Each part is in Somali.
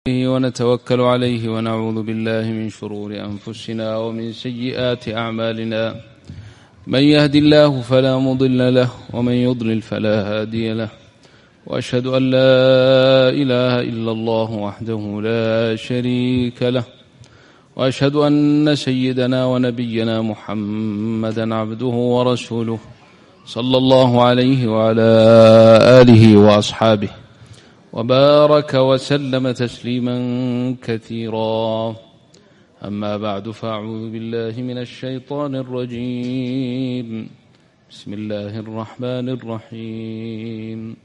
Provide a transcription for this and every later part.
ونتوكل عليه ونعوذ بالله من شرور أنفسنا ومن سيئات أعمالنا، من يهد الله فلا مضل له ومن يضلل فلا هادي له، وأشهد أن لا إله إلا الله وحده لا شريك له، وأشهد أن سيدنا ونبينا محمدا عبده ورسوله صلى الله عليه وعلى آله وأصحابه وبارك وسلم تسليما كثيرا. أما بعد، فأعوذ بالله من الشيطان الرجيم. بسم الله الرحمن الرحيم.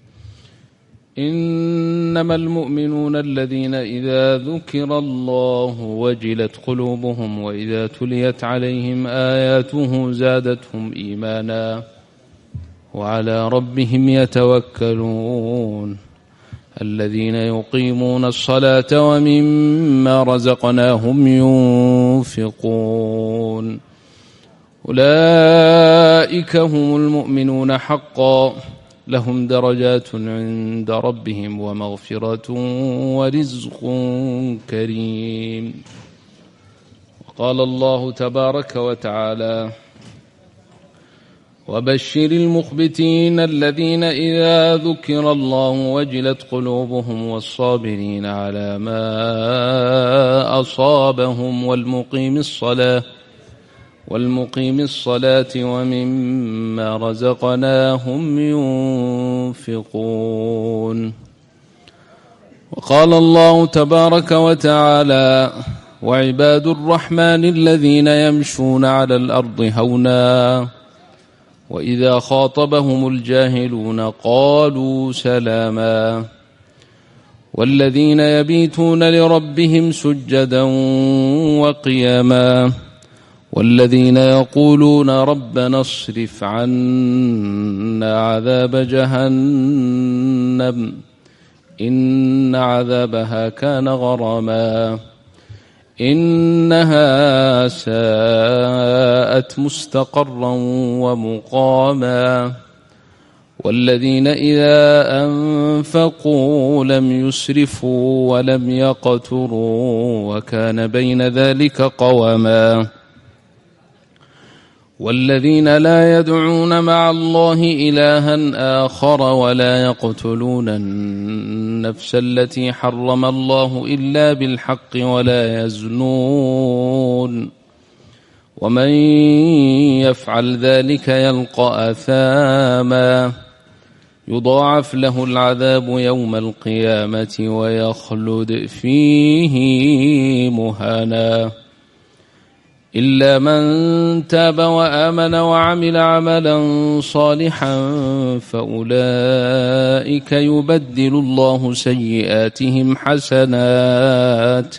إنما المؤمنون الذين إذا ذكر الله وجلت قلوبهم وإذا تليت عليهم آياته زادتهم إيمانا وعلى ربهم يتوكلون. الذين يقيمون الصلاة ومما رزقناهم ينفقون. أولئك هم المؤمنون حقا، لهم درجات عند ربهم ومغفرة ورزق كريم. وقال الله تبارك وتعالى: وبشر المخبتين الذين إذا ذكر الله وجلت قلوبهم والصابرين على ما أصابهم والمقيم الصلاة ومما رزقناهم ينفقون. وقال الله تبارك وتعالى: وعباد الرحمن الذين يمشون على الأرض هونا وإذا خاطبهم الجاهلون قالوا سلاما. والذين يبيتون لربهم سجدا وقياما. والذين يقولون ربنا اصرف عنا عذاب جهنم إن عذابها كان غراما إنها ساءت مستقرا ومقاما. والذين إذا أنفقوا لم يسرفوا ولم يقتروا وكان بين ذلك قواما. والذين لا يدعون مع الله إلها آخر ولا يقتلون النفس التي حرم الله إلا بالحق ولا يزنون ومن يفعل ذلك يلقى أثاما يضاعف له العذاب يوم القيامة ويخلد فيه مهانا. إلا من تاب وآمن وعمل عملا صالحا فأولئك يبدل الله سيئاتهم حسنات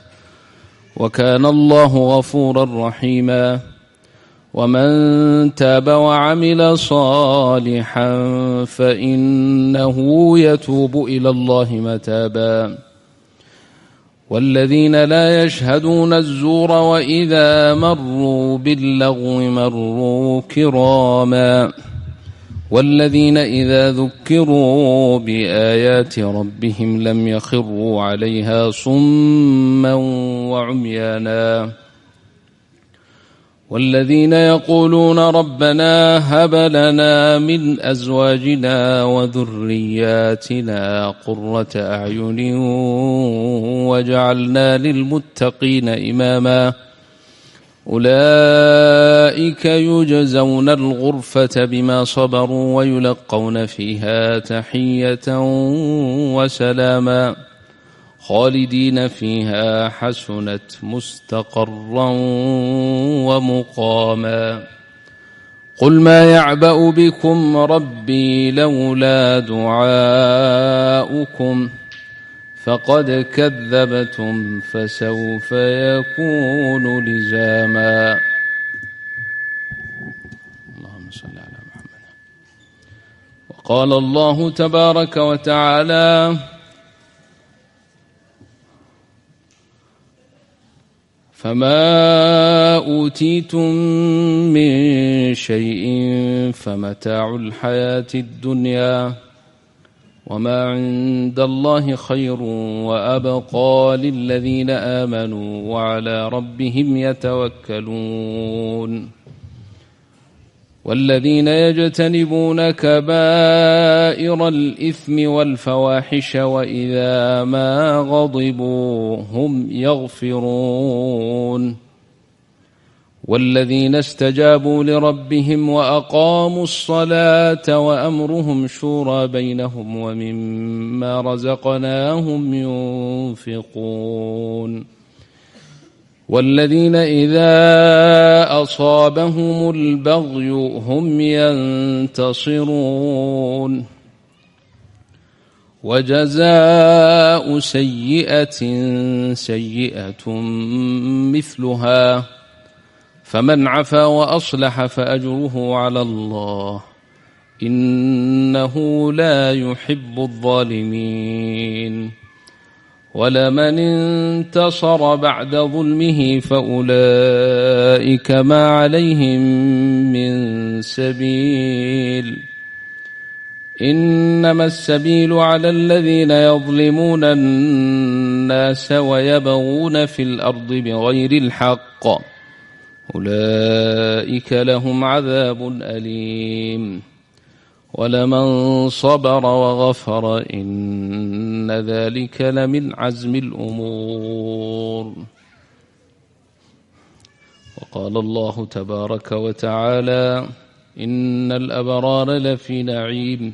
وكان الله غفورا رحيما. ومن تاب وعمل صالحا فإنه يتوب إلى الله متابا. والذين لا يشهدون الزور وإذا مروا باللغو مروا كراما. والذين إذا ذكروا بآيات ربهم لم يخروا عليها صما وعميانا. والذين يقولون ربنا هب لنا من أزواجنا وذرياتنا قرة أعين واجعلنا للمتقين إماما. أولئك يجزون الغرفة بما صبروا ويلقون فيها تحية وسلاما خالدين فيها حسنت مستقرا ومقاما. قل ما يعبأ بكم ربي لولا دعاؤكم فقد كذبتم فسوف يكون لزاما. اللهم صل على محمد. وقال الله تبارك وتعالى: فما أوتيتم من شيء فمتاع الحياة الدنيا وما عند الله خير وأبقى للذين آمنوا وعلى ربهم يتوكلون. والذين يجتنبون كبائر الإثم والفواحش وإذا ما غضبوا هم يغفرون. والذين استجابوا لربهم وأقاموا الصلاة وأمرهم شورى بينهم ومما رزقناهم ينفقون. والذين إذا أصابهم البغي هم ينتصرون. وجزاء سيئة سيئة مثلها فمن عفا وأصلح فأجره على الله إنه لا يحب الظالمين. ولمن انتصر بعد ظلمه فأولئك ما عليهم من سبيل. إنما السبيل على الذين يظلمون الناس ويبغون في الأرض بغير الحق أولئك لهم عذاب أليم. ولمن صبر وغفر إن ذلك لمن عزم الأمور. وقال الله تبارك وتعالى إن الأبرار لفي نعيم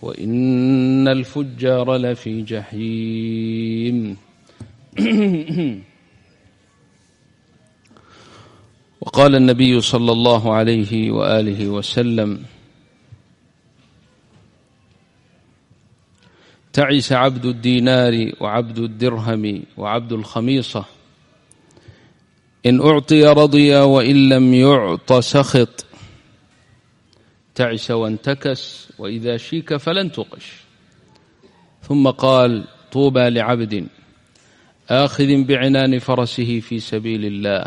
وإن الفجار لفي جحيم. وقال النبي صلى الله عليه وآله وسلم تعس عبد الدينار وعبد الدرهم وعبد الخميصة، إن أعطي رضي وإن لم يعط سخط، تعس وانتكس وإذا شيك فلن تقش. ثم قال طوبى لعبد آخذ بعنان فرسه في سبيل الله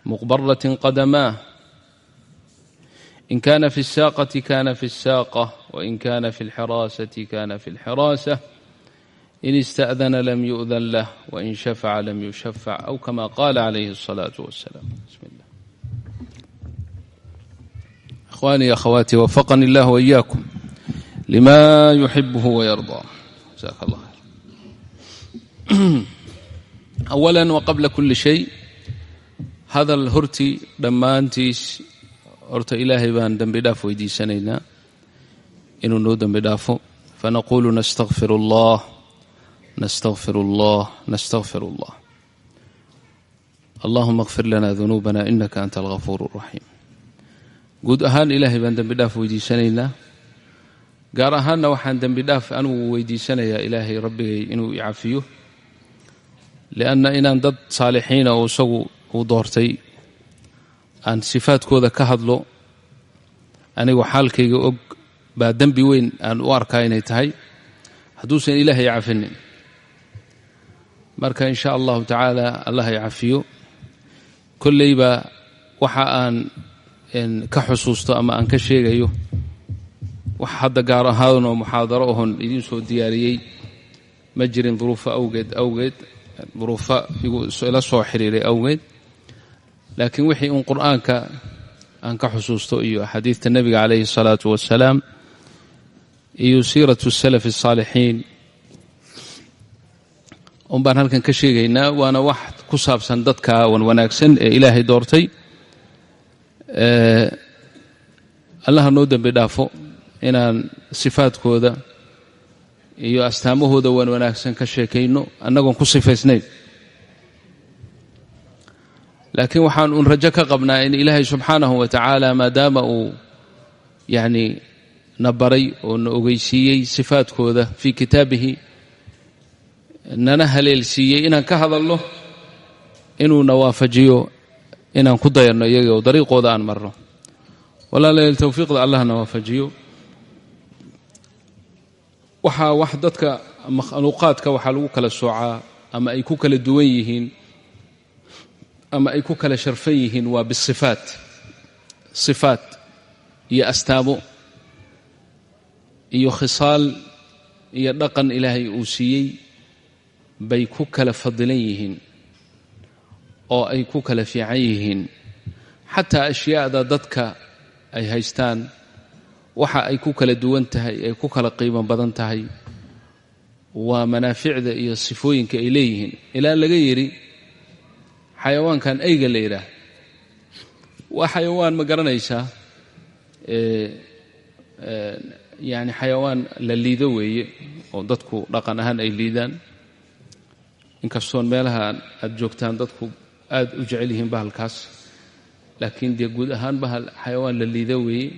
مغبرة قدماه، إن كان في الساقة كان في الساقة، وإن كان في الحراسة كان في الحراسة، إن استأذن لم يؤذن له، وإن شفع لم يشفع، أو كما قال عليه الصلاة والسلام. بسم الله. إخواني أخواتي، وفقني الله وإياكم لما يحبه ويرضى. جزاك الله خير. أولا وقبل كل شيء، هذا الهرتي dhammaantiis horta ilaahay baan dembi dhaaf weydiisanaynaa inuu noo dembi dhaafo. Fanaqulu nastakfir allah nastakfir allah nastakfir allah. Allahuma اغfir lana dunuubana inaka anta alghafuur الraxiim. Guud ahaan ilaahay baan dembi dhaaf weydiisanaynaa, gaar ahaanna waxaan dembi dhaaf anugu weydiisanayaa ilaahay rabbigay inuu icafiyo, lianna inaan dad saalixiina oo isagu uu doortay aan sifaadkooda ka hadlo anigoo xaalkayga og baa dembi weyn aan u arkaa inay tahay hadduusan ilaahay cafinin. Marka in sha allahu tacaala allah i cafiyo. Kolleybaa waxa aan ka xusuusto ama aan ka sheegayo wax hadda gaar ahaan oo muxaadaro ohon idiin soo diyaariyey ma jirin, duruufo awgeed duruufo ila soo xiriiray awgeed. Laakiin wixii un qur'aanka aan ka xusuusto iyo axaadiidta nebiga calayhi asalaatu wasalaam iyo siiratu salaf asaalixiin un baan halkan ka sheegaynaa. Waana wax ku saabsan dadka wan wanaagsan ee ilaahay doortay. Allaha noo dembi dhaafo inaan sifaadkooda iyo astaamahooda wan wanaagsan ka sheekayno annagoon ku sifaysnayn. Laakiin waxaan uun rajo ka qabnaa in ilaahay subxaanahu wa tacaala maadaama uu yacni na baray oo na ogeysiiyey sifaadkooda fii kitaabihi, nana haleelsiiyey inaan ka hadalno, inuuna waafajiyo inaan ku dayanno iyaga oo dariiqooda aan marno. Walaalayaal, towfiiqda allahna waafajiyo. Waxaa wax dadka makhluuqaadka waxaa lagu kala soocaa ama ay ku kala duwan yihiin ama ay ku kala sharfan yihiin waa bisifaat, sifaat iyo astaamo. Iyo khisaal iyo dhaqan Ilaahay uu siiyey bay ku kala fadilan yihiin oo ay ku kala fiican yihiin. Xataa ashyaada dadka ay haystaan waxa ay ku kala duwan tahay, ay ku kala qiimo badan tahay, waa manaaficda iyo sifooyinka ay leeyihiin. Ilaa laga yidhi xayawaankan eyga la yidhaah waa xayawaan, ma garanaysaa, yani xayawaan la liido weeye oo dadku dhaqan ahaan ay liidaan, inkastoon meelaha aad joogtaan dadku aad u jecel yihiin bahalkaas, laakiin dee guud ahaan bahal xayawaan la liido weeye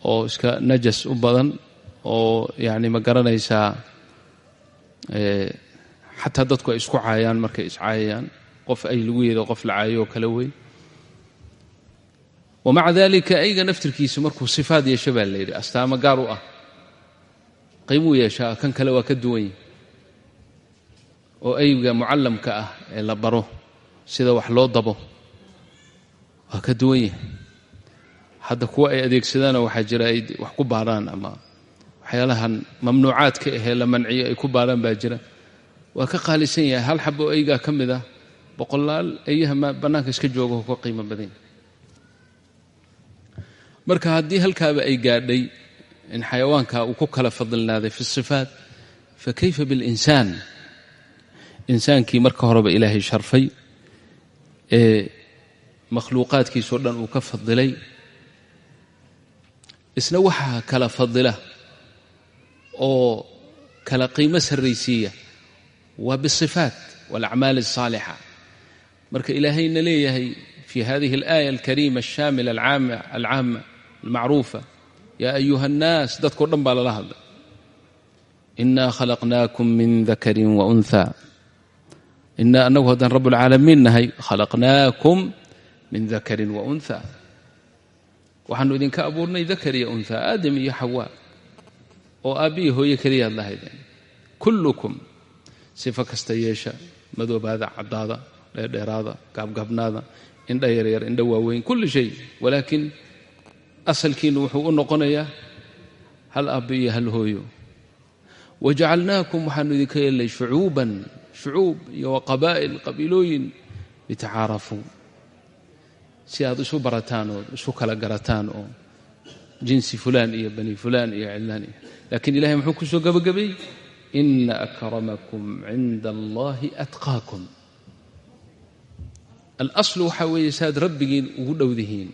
oo iska najas u badan oo yacni ma garanaysaa xataa dadku ay isku caayaan markay iscaayayaan, qof ay lagu yeedo qof la caayo oo kale wey. Wamaca dalika ayga naftirkiisa markuu sifaad yeesho baa la yidhi, astaamo gaar u ah qiimuu yeeshaa, kan kale waa ka duwan yahi. Oo eyga mucallamka ah ee la baro sida wax loo dabo waa ka duwan yahay. Hadda kuwa ay adeegsadaana waxaa jira ay wax ku baaraan ama waxyaalahan mamnuucaadka ahee la manciyo ay ku baaraan baa jira, waa ka qaalisan yahay. Hal xabo eygaa ka mid ah boqolaal eeyaha bannaanka iska jooga ka qiimo badan yahay. Marka haddii halkaaba ay gaadhay in xayawaanka uu ku kala fadilnaaday fi sifaat, fa kayfa bilinsaan? Insaankii marka horeba Ilaahay sharfay ee makhluuqaadkiisao dhan uu ka fadilay, isna waxaa kala fadila oo kala qiimo sarraysiiya waa bisifaat walacmaal alsaalixa. Marka Ilaahayna leeyahay fi hadihi alaaya alkariima alshaamila alcaama almacruufa, yaa ayuha annaas, dadkao dhan baa lala hadlay, inaa khalaqnaakum min dakarin wa untha. Inaa annagu haddaan rabbulcaalamiin nahay, khalaqnaakum min dakarin wa untha, waxaanu idinka abuurnay dakar iyo untha, aadam iyo xawaa, oo aabbiyi hooye keliyaad lahaydeen. Kullukum, sifo kasta yeesha, madoobaada, caddaada, dheerdheeraada, gaabgaabnaada, indha yaryar, indha waaweyn, kulli shay, walaakiin asalkiinu wuxuu u noqonayaa hal aabbo iyo hal hooyo. Wajacalnaakum, waxaanu idinka yeelnay shucuuban, shucuub iyo waqabaa'il, qabiilooyin, litacaarafuu, si aad isu barataan oo isu kala garataan, oo jinsi fulaan iyo bani fulaan iyo cidlaan iyo. Laakiin Ilahay muxuu ku soo gabagabeeyey? Ina akramakum cinda allahi atqaakum. Alaslu waxaa weeye saaad rabbigiin ugu dhowdihiin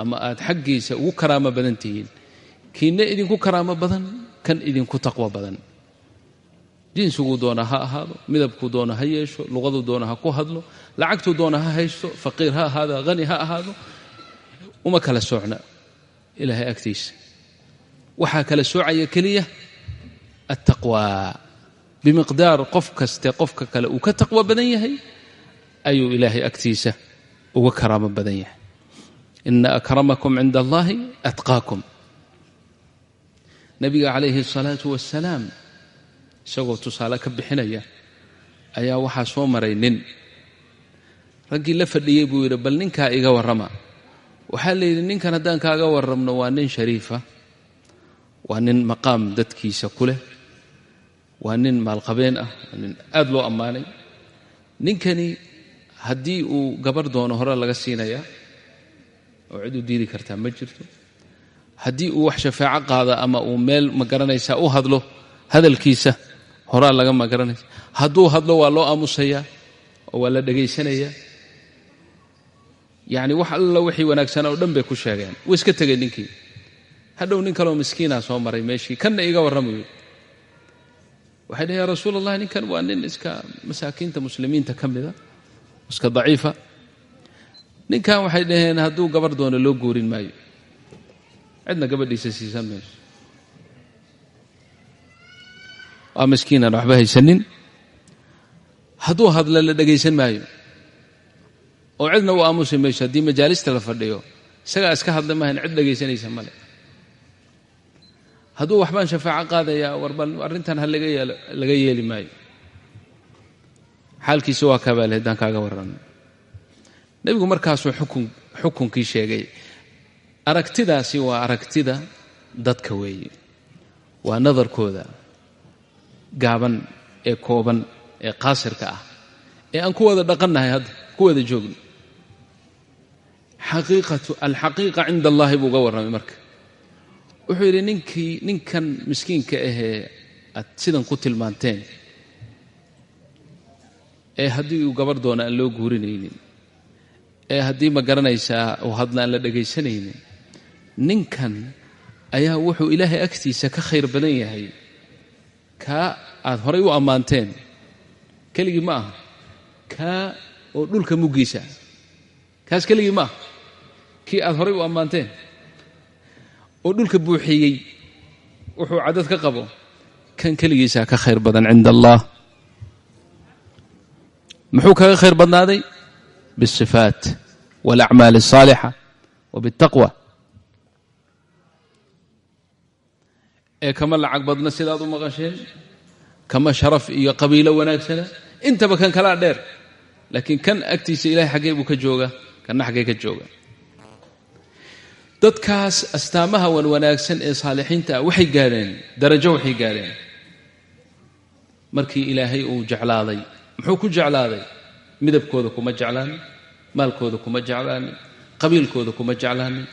ama aad xaggiisa ugu karaamo badan tihiin, kiinna idinku karaamo badan kan idinku taqwo badan. Jinsiguu doona ha ahaado, midabkuu doona ha yeesho, luqaduu doona ha ku hadlo, lacagtuu doona ha haysto, faqiir ha ahaado, hani ha ahaado, uma kala soocna Ilaahay agtiisa. Waxaa kala soocaya keliya attaqwaa. Bimiqdaar qof kaste qofka kale uu ka taqwo badan yahay ayuu Ilaahay agtiisa uga karaamo badan yahay. Ina akramakum cinda allahi atqaakum. Nabiga calayhi asalaatu wassalaam isagoo tusaale ka bixinaya ayaa waxaa soo maray nin raggii la fadhiyey buu yidhi, bal ninkaa iga warrama. Waxaa la yidhi, ninkan haddaan kaaga warramno waa nin shariifa, waa nin maqaam dadkiisa ku leh, waa nin maalqabeen ah, waa nin aad loo ammaanay. Ninkani haddii uu gabar doono hore laga siinayaa oo cid u diidi kartaa ma jirto. Haddii uu wax shafaaco qaada ama uu meel ma garanaysaa u hadlo, hadalkiisa horaa laga ma garanaysa. Hadduu hadlo waa loo aamusayaa oo waa la dhegaysanayaa. Yacni wax alla wixii wanaagsanaa oo dhan bay ku sheegeen. Wuu iska tegey ninkii. Hadhow nin kaleoo miskiinaa soo maray meeshii, kanna iga warramayo. Waxay dhaheen, yaa rasuul allah, ninkan waa nin iska masaakiinta muslimiinta ka mida, iska daciifa. Ninkan waxay dhaheen hadduu gabar doono loo guurin maayo, cidna gabadhiisa siisan mayso, waa miskiinaan waxba haysanin. Hadduu hadla la dhegaysan maayo oo cidna u aamusi mayso. Haddii majaalista la fadhiyo isagaa iska hadla maahan, cid dhegaysanaysa male. Hadduu waxbaan shafaaco qaadayaa, warbal arrintan ha laga yeeli maayo. Xaalkiisa waa kaabaale haddaan kaaga warranno. Nebigu markaasuu xukunkii sheegay. Aragtidaasi waa aragtida dadka weeye, waa nadarkooda gaaban ee kooban ee qaasirka ah ee aan ku wada dhaqannahay, hadda ku wada joogno. Xaqiiqatu alxaqiiqa cinda allahi buu uga warramay. Marka wuxuu yidhi ninkii ninkan miskiinka ahee aad sidan ku tilmaanteen, ee haddii uu gabarh doona aan loo guurinaynin, ee haddii ma garanaysaa uu hadla aan la dhegaysanaynin, ninkan ayaa wuxuu Ilaahay agtiisa ka khayr badan yahay kaa aad horay u ammaanteen. Keligii ma aha, kaa oo dhulka muggiisa, kaas keligii ma aha, kii aad horay u ammaanteen oo dhulka buuxiyey wuxuu cadad ka qabo, kan keligiisaa ka khayr badan cinda allah. Muxuu kaga khayr badnaaday? Biاlsifaat wاlacmaal الsaalixa wa biاltaqwa. Ee kama lacag badna sidaad u maqasheen, kama sharaf iyo qabiilo wanaagsana, intaba kan kalaa dheer, laakiin kan agtiisa Ilahay xaggee buu ka jooga, kanna xaggee ka jooga. Dadkaas astaamaha wan wanaagsan ee saalixiinta ah waxay gaadheen darajo, waxay gaadheen markii Ilaahay uu jeclaaday. Muxuu ku jeclaaday? Midabkooda kuma jeclaanin, maalkooda kuma jeclaanin, qabiilkooda kuma jeclaanin,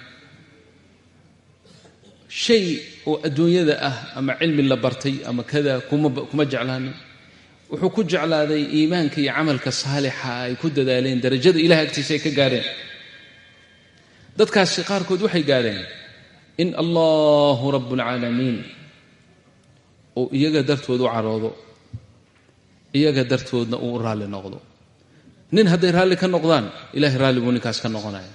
shay oo adduunyada ah ama cilmi la bartay ama kada kuma jeclaanin. Wuxuu ku jeclaaday iimaanka iyo camalka saalixa ay ku dadaaleen, darajada Ilahay agtiisa ay ka gaadheen. Dadkaasi qaarkood waxay gaadheen in Allahu rabbulcaalamiin uu iyaga dartood u caroodo, iyaga dartoodna uu u raalli noqdo. Nin hadday raalli ka noqdaan, Ilahay raalli buu ninkaas ka noqonaya.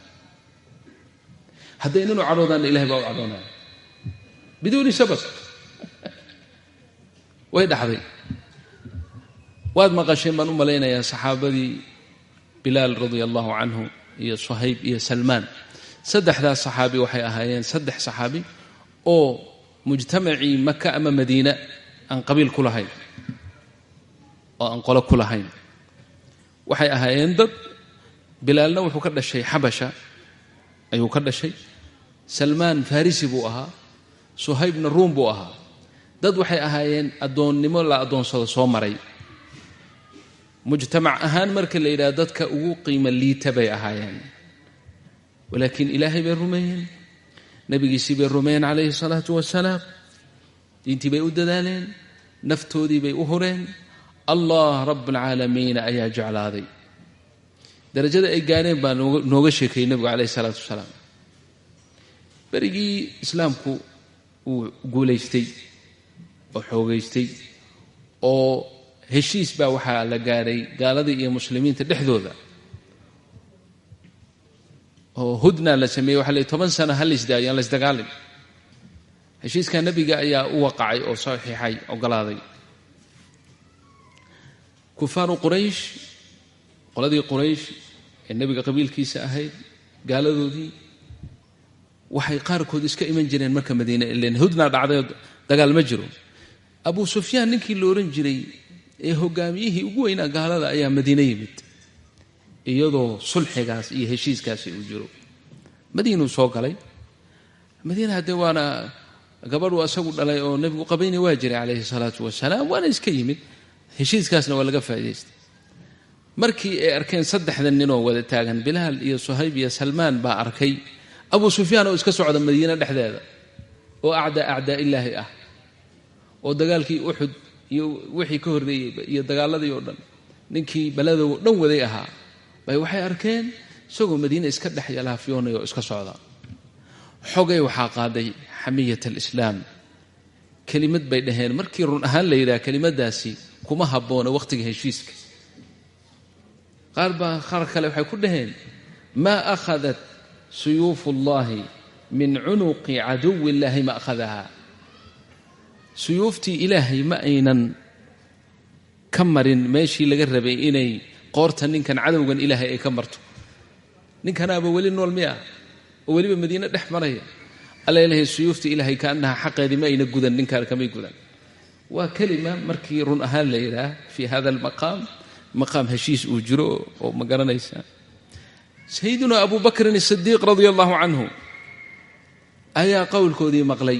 Hadday nin u cadhoodaanna, Ilahay baa u cadhoonaya biduuni sabab. Way dhaxday, waad maqasheen baan u malaynayaa, saxaabadii Bilaal radia allahu canhu iyo Suhayb iyo Salmaan. Saddexdaas saxaabi waxay ahaayeen saddex saxaabi oo mujtamacii Maka ama Madiina aan qabiil ku lahayn oo aan qolo ku lahayn. Waxay ahaayeen dad, Bilaalna wuxuu ka dhashay Xabasha ayuu ka dhashay, Salmaan Farisi buu ahaa, Suhaybna Ruum buu ahaa. Dad waxay ahaayeen addoonnimo la addoonsado soo maray. Mujtamac ahaan marka la yidhaha, dadka ugu qiimo liita bay ahaayeen, walaakiin Ilaahay bay rumeeyeen, nebigiisii bay rumeeyeen calayhi salaatu wasalaam, diintii bay u dadaaleen, naftoodii bay u hureen. Allah rabbulcaalamiin ayaa jeclaaday. Darajada ay gaareen baa nooga sheekeeyey nebigu calayhi salaatu wasalaam. Berigii islaamku uu guulaystay oo xoogaystay oo heshiis baa waxaa la gaadhay gaaladii iyo muslimiinta dhexdooda, oo hudna la sameeyey. Waxa la 10 sano ha laisdaayo, aan laisdagaalin. Heshiiskaa nebiga ayaa u waqacay oo saxiixay, ogolaaday. Kufaaru Quraysh, qoladii Quraysh ee nebiga qabiilkiisa ahayd, gaaladoodii waxay qaarkood iska iman jireen marka Madiine ilen hudnaa dhacday, dagaal ma jiro. Abu Sufyaan ninkii la odhan jiray ee hogaamiyihii ugu weynaa gaalada ayaa Madiine yimid iyadoo sulxigaas iyo heshiiskaasi uu jiro. Madiinuu soo galay. Madiina haddee waana gabadhuu asagu dhalay oo nebigu qabayna waa jiray calayhi salaatu wasalaam, waana iska yimid. Heshiiskaasna waa laga faa'idaystay. Markii ay arkeen saddexda ninoo wada taagan, Bilaal iyo Suhayb iyo Salmaan, baa arkay Abu Sufyaan oo iska socda Madiine dhexdeeda, oo acdaa acdaa illaahi ah, oo dagaalkii Uxud iyo wixii ka horreeyeyba iyo dagaaladii oo dhan ninkii baladow dhan waday ahaa, bay waxay arkeen isagoo Madiine iska dhex yalaafyoonaya oo iska socda. Xogay waxaa qaaday xamiyat alislaam. Kelimad bay dhaheen, markii run ahaan la yidhaha kelimaddaasi kuma habboona wakhtiga heshiiska. Qaar baa qaar kale waxay ku dhaheen: "Maa akhadat suyuufu ullahi min cunuqi caduwi illaahi ma akhadaha." Suyuuftii Ilaahay ma aynan ka marin meeshii laga rabay inay qoorta ninkan cadowgan Ilaahay ay ka marto. Ninkanaaba weli nool miya oo weliba Madiine dhex maraya? Alla ilahay, suyuuftii Ilaahay kaannaha xaqeedii ma ayna gudan, ninkaan kamay gudan. Waa kelima markii run ahaan la yidhaah fii hada almaqaam, maqaam heshiis uu jiro oo ma garanaysa. Sayiduna Abu Bakrin Asidiiq radia allahu canhu ayaa qowlkoodii maqlay.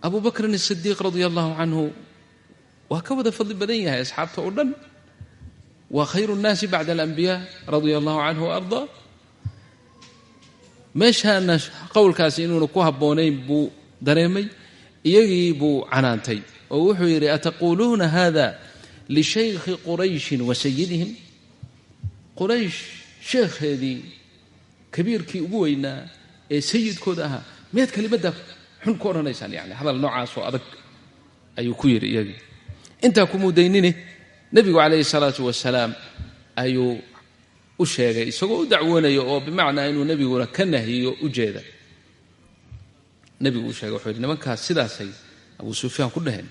Abu Bakrin Asidiiq radia allahu canhu waa ka wada fadli badan yahay asxaabta oo dhan, waa khayru nnaasi bacda alambiyaa radia allahu canhu wa ardaa. Meeshaana qowlkaasi inuuna ku habboonayn buu dareemay, iyagii buu canaantay oo wuxuu yidhi ataquuluuna hada lishaykhi qurayshin wa sayidihim? Quraysh sheekheedii kabiirkii ugu weynaa ee sayidkooda ahaa miyaad kelimadda xun ku odhanaysaan? Yani hadal noocaasoo adag ayuu ku yidhi iyagii. Intaa ku mudaynine nebigu calayhi salaatu wasalaam ayuu u sheegay isagoo u dacwoonayo oo bimacnaa inuu nebiguna ka nahiyo u jeeda. Nebigu u sheegay wuxuu yidhi nimankaas sidaasay Abuu Sufyaan ku dhaheen.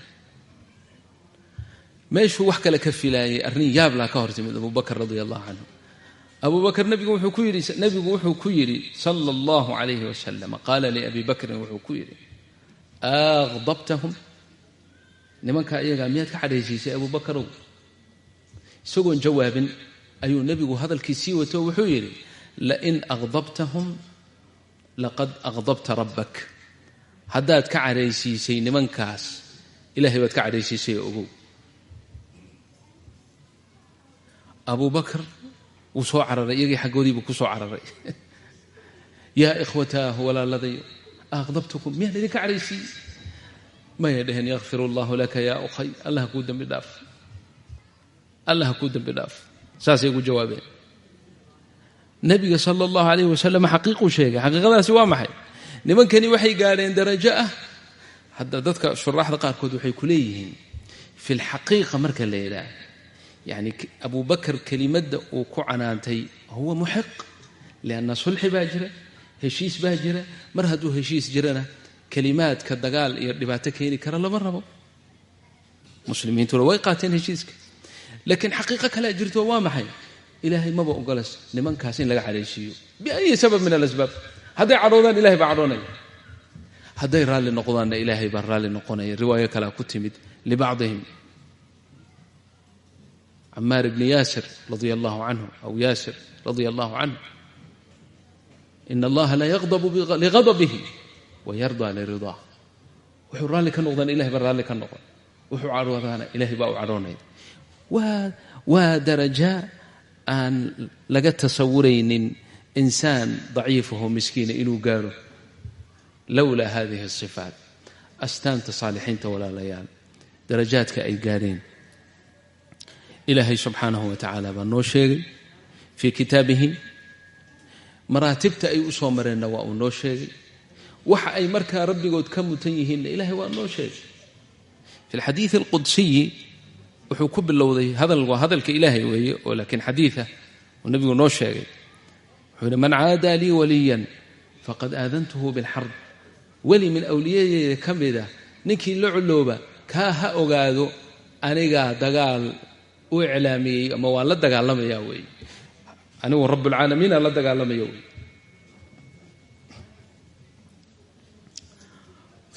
Meeshuu wax kale ka filaayay arrin yaablaa ka hor timid Abu Bakr radia allahu canhu. Abu Bakr nebigu wuxuu ku yidhi sala allahu calayhi wasalam, qaala liabi bakrin wuxuu ku yidhi aqdabtahum? Nimanka iyagaa miyaad ka cadhaysiisay Abu Bakarow? Isagoon jawaabin ayuu nebigu hadalkii sii wato, wuxuu yidhi lain aqdabtahum laqad aqdabta rabbak. Haddaad ka cadhaysiisay nimankaas ilahay baad ka cadhaysiisay ogow. Abu Bakr wuu soo cararay, iyagii xaggoodiibuu ku soo cararay. Yaa ikhwataahu, walaaladayo, aqdabtukum miyaan idinka cadhaysiiyey? Maya dheheen yakfir allahu laka yaa ukhay, allah kuu dembi dhaaf, allah kuu dembi dhaaf. Saasay ugu jawaabeen. Nebiga sala allahu calayhi wasalam xaqiiquu sheegay. Xaqiiqadaasi waa maxay? Nimankani waxay gaadheen darajo ah. Hadda dadka shuraaxda qaarkood waxay ku leeyihiin fi lxaqiiqa marka la yidhaah, yacni Abu Bakr kelimadda uu ku canaantay huwa muxiq, lianna sulxi baa jira, heshiis baa jira. Mar hadduu heshiis jirana kelimaadka dagaal iyo dhibaato keeni kara lama rabo. Muslimiintuna way qaateen heshiiska, laakiin xaqiiqo kalea jirto. Waa maxay? Ilaahay maba ogolas nimankaas in laga cadhaysiiyo biayi sabab min alasbaab. Hadday cadhoodaan ilahay baa cadhoonaya, hadday raalli noqdaanna ilaahay baa raalli noqonaya. Riwaayo kalea ku timid libacdihim, Camaar ibni Yaasir radia allahu canhu aw Yaasir radia allahu canhu, ina allaha la yaqdabu lighadabihi wayardaa liridaah. Wuxuu raalli ka noqdaan ilahay baa raalli ka noqon, wuxuu cadhoodaana ilahay baa u cadhoonaya. Waa daraja aan laga tasawuraynin insaan daciifaho miskiina inuu gaaro lowlaa hadihi asifaat. Astaanta saalixiinta walaalayaal, darajaadka ay gaareen ilaahay subxaanahu wa tacaala baa noo sheegay fii kitaabihi. Maraatibta ay u soo mareenna waa uu noo sheegay. Waxa ay markaa rabbigood ka mutan yihiinna ilahay waa noo sheegay. Fi alxadiidi alqudsiyi wuxuu ku bilowday hadal, waa hadalka ilaahay weeye oo laakiin xadiida oo nebigu noo sheegay. Wuxuu yihi man caadaa lii waliyan faqad aadantuhu bilxarb. Weli min awliyadeeda ka mida ninkii la culooba kaa ha ogaado anigaa dagaal u iclaamiyey ama waan la dagaalamayaa weeye, anigu rabbulcaalamiina la dagaalamaya wey.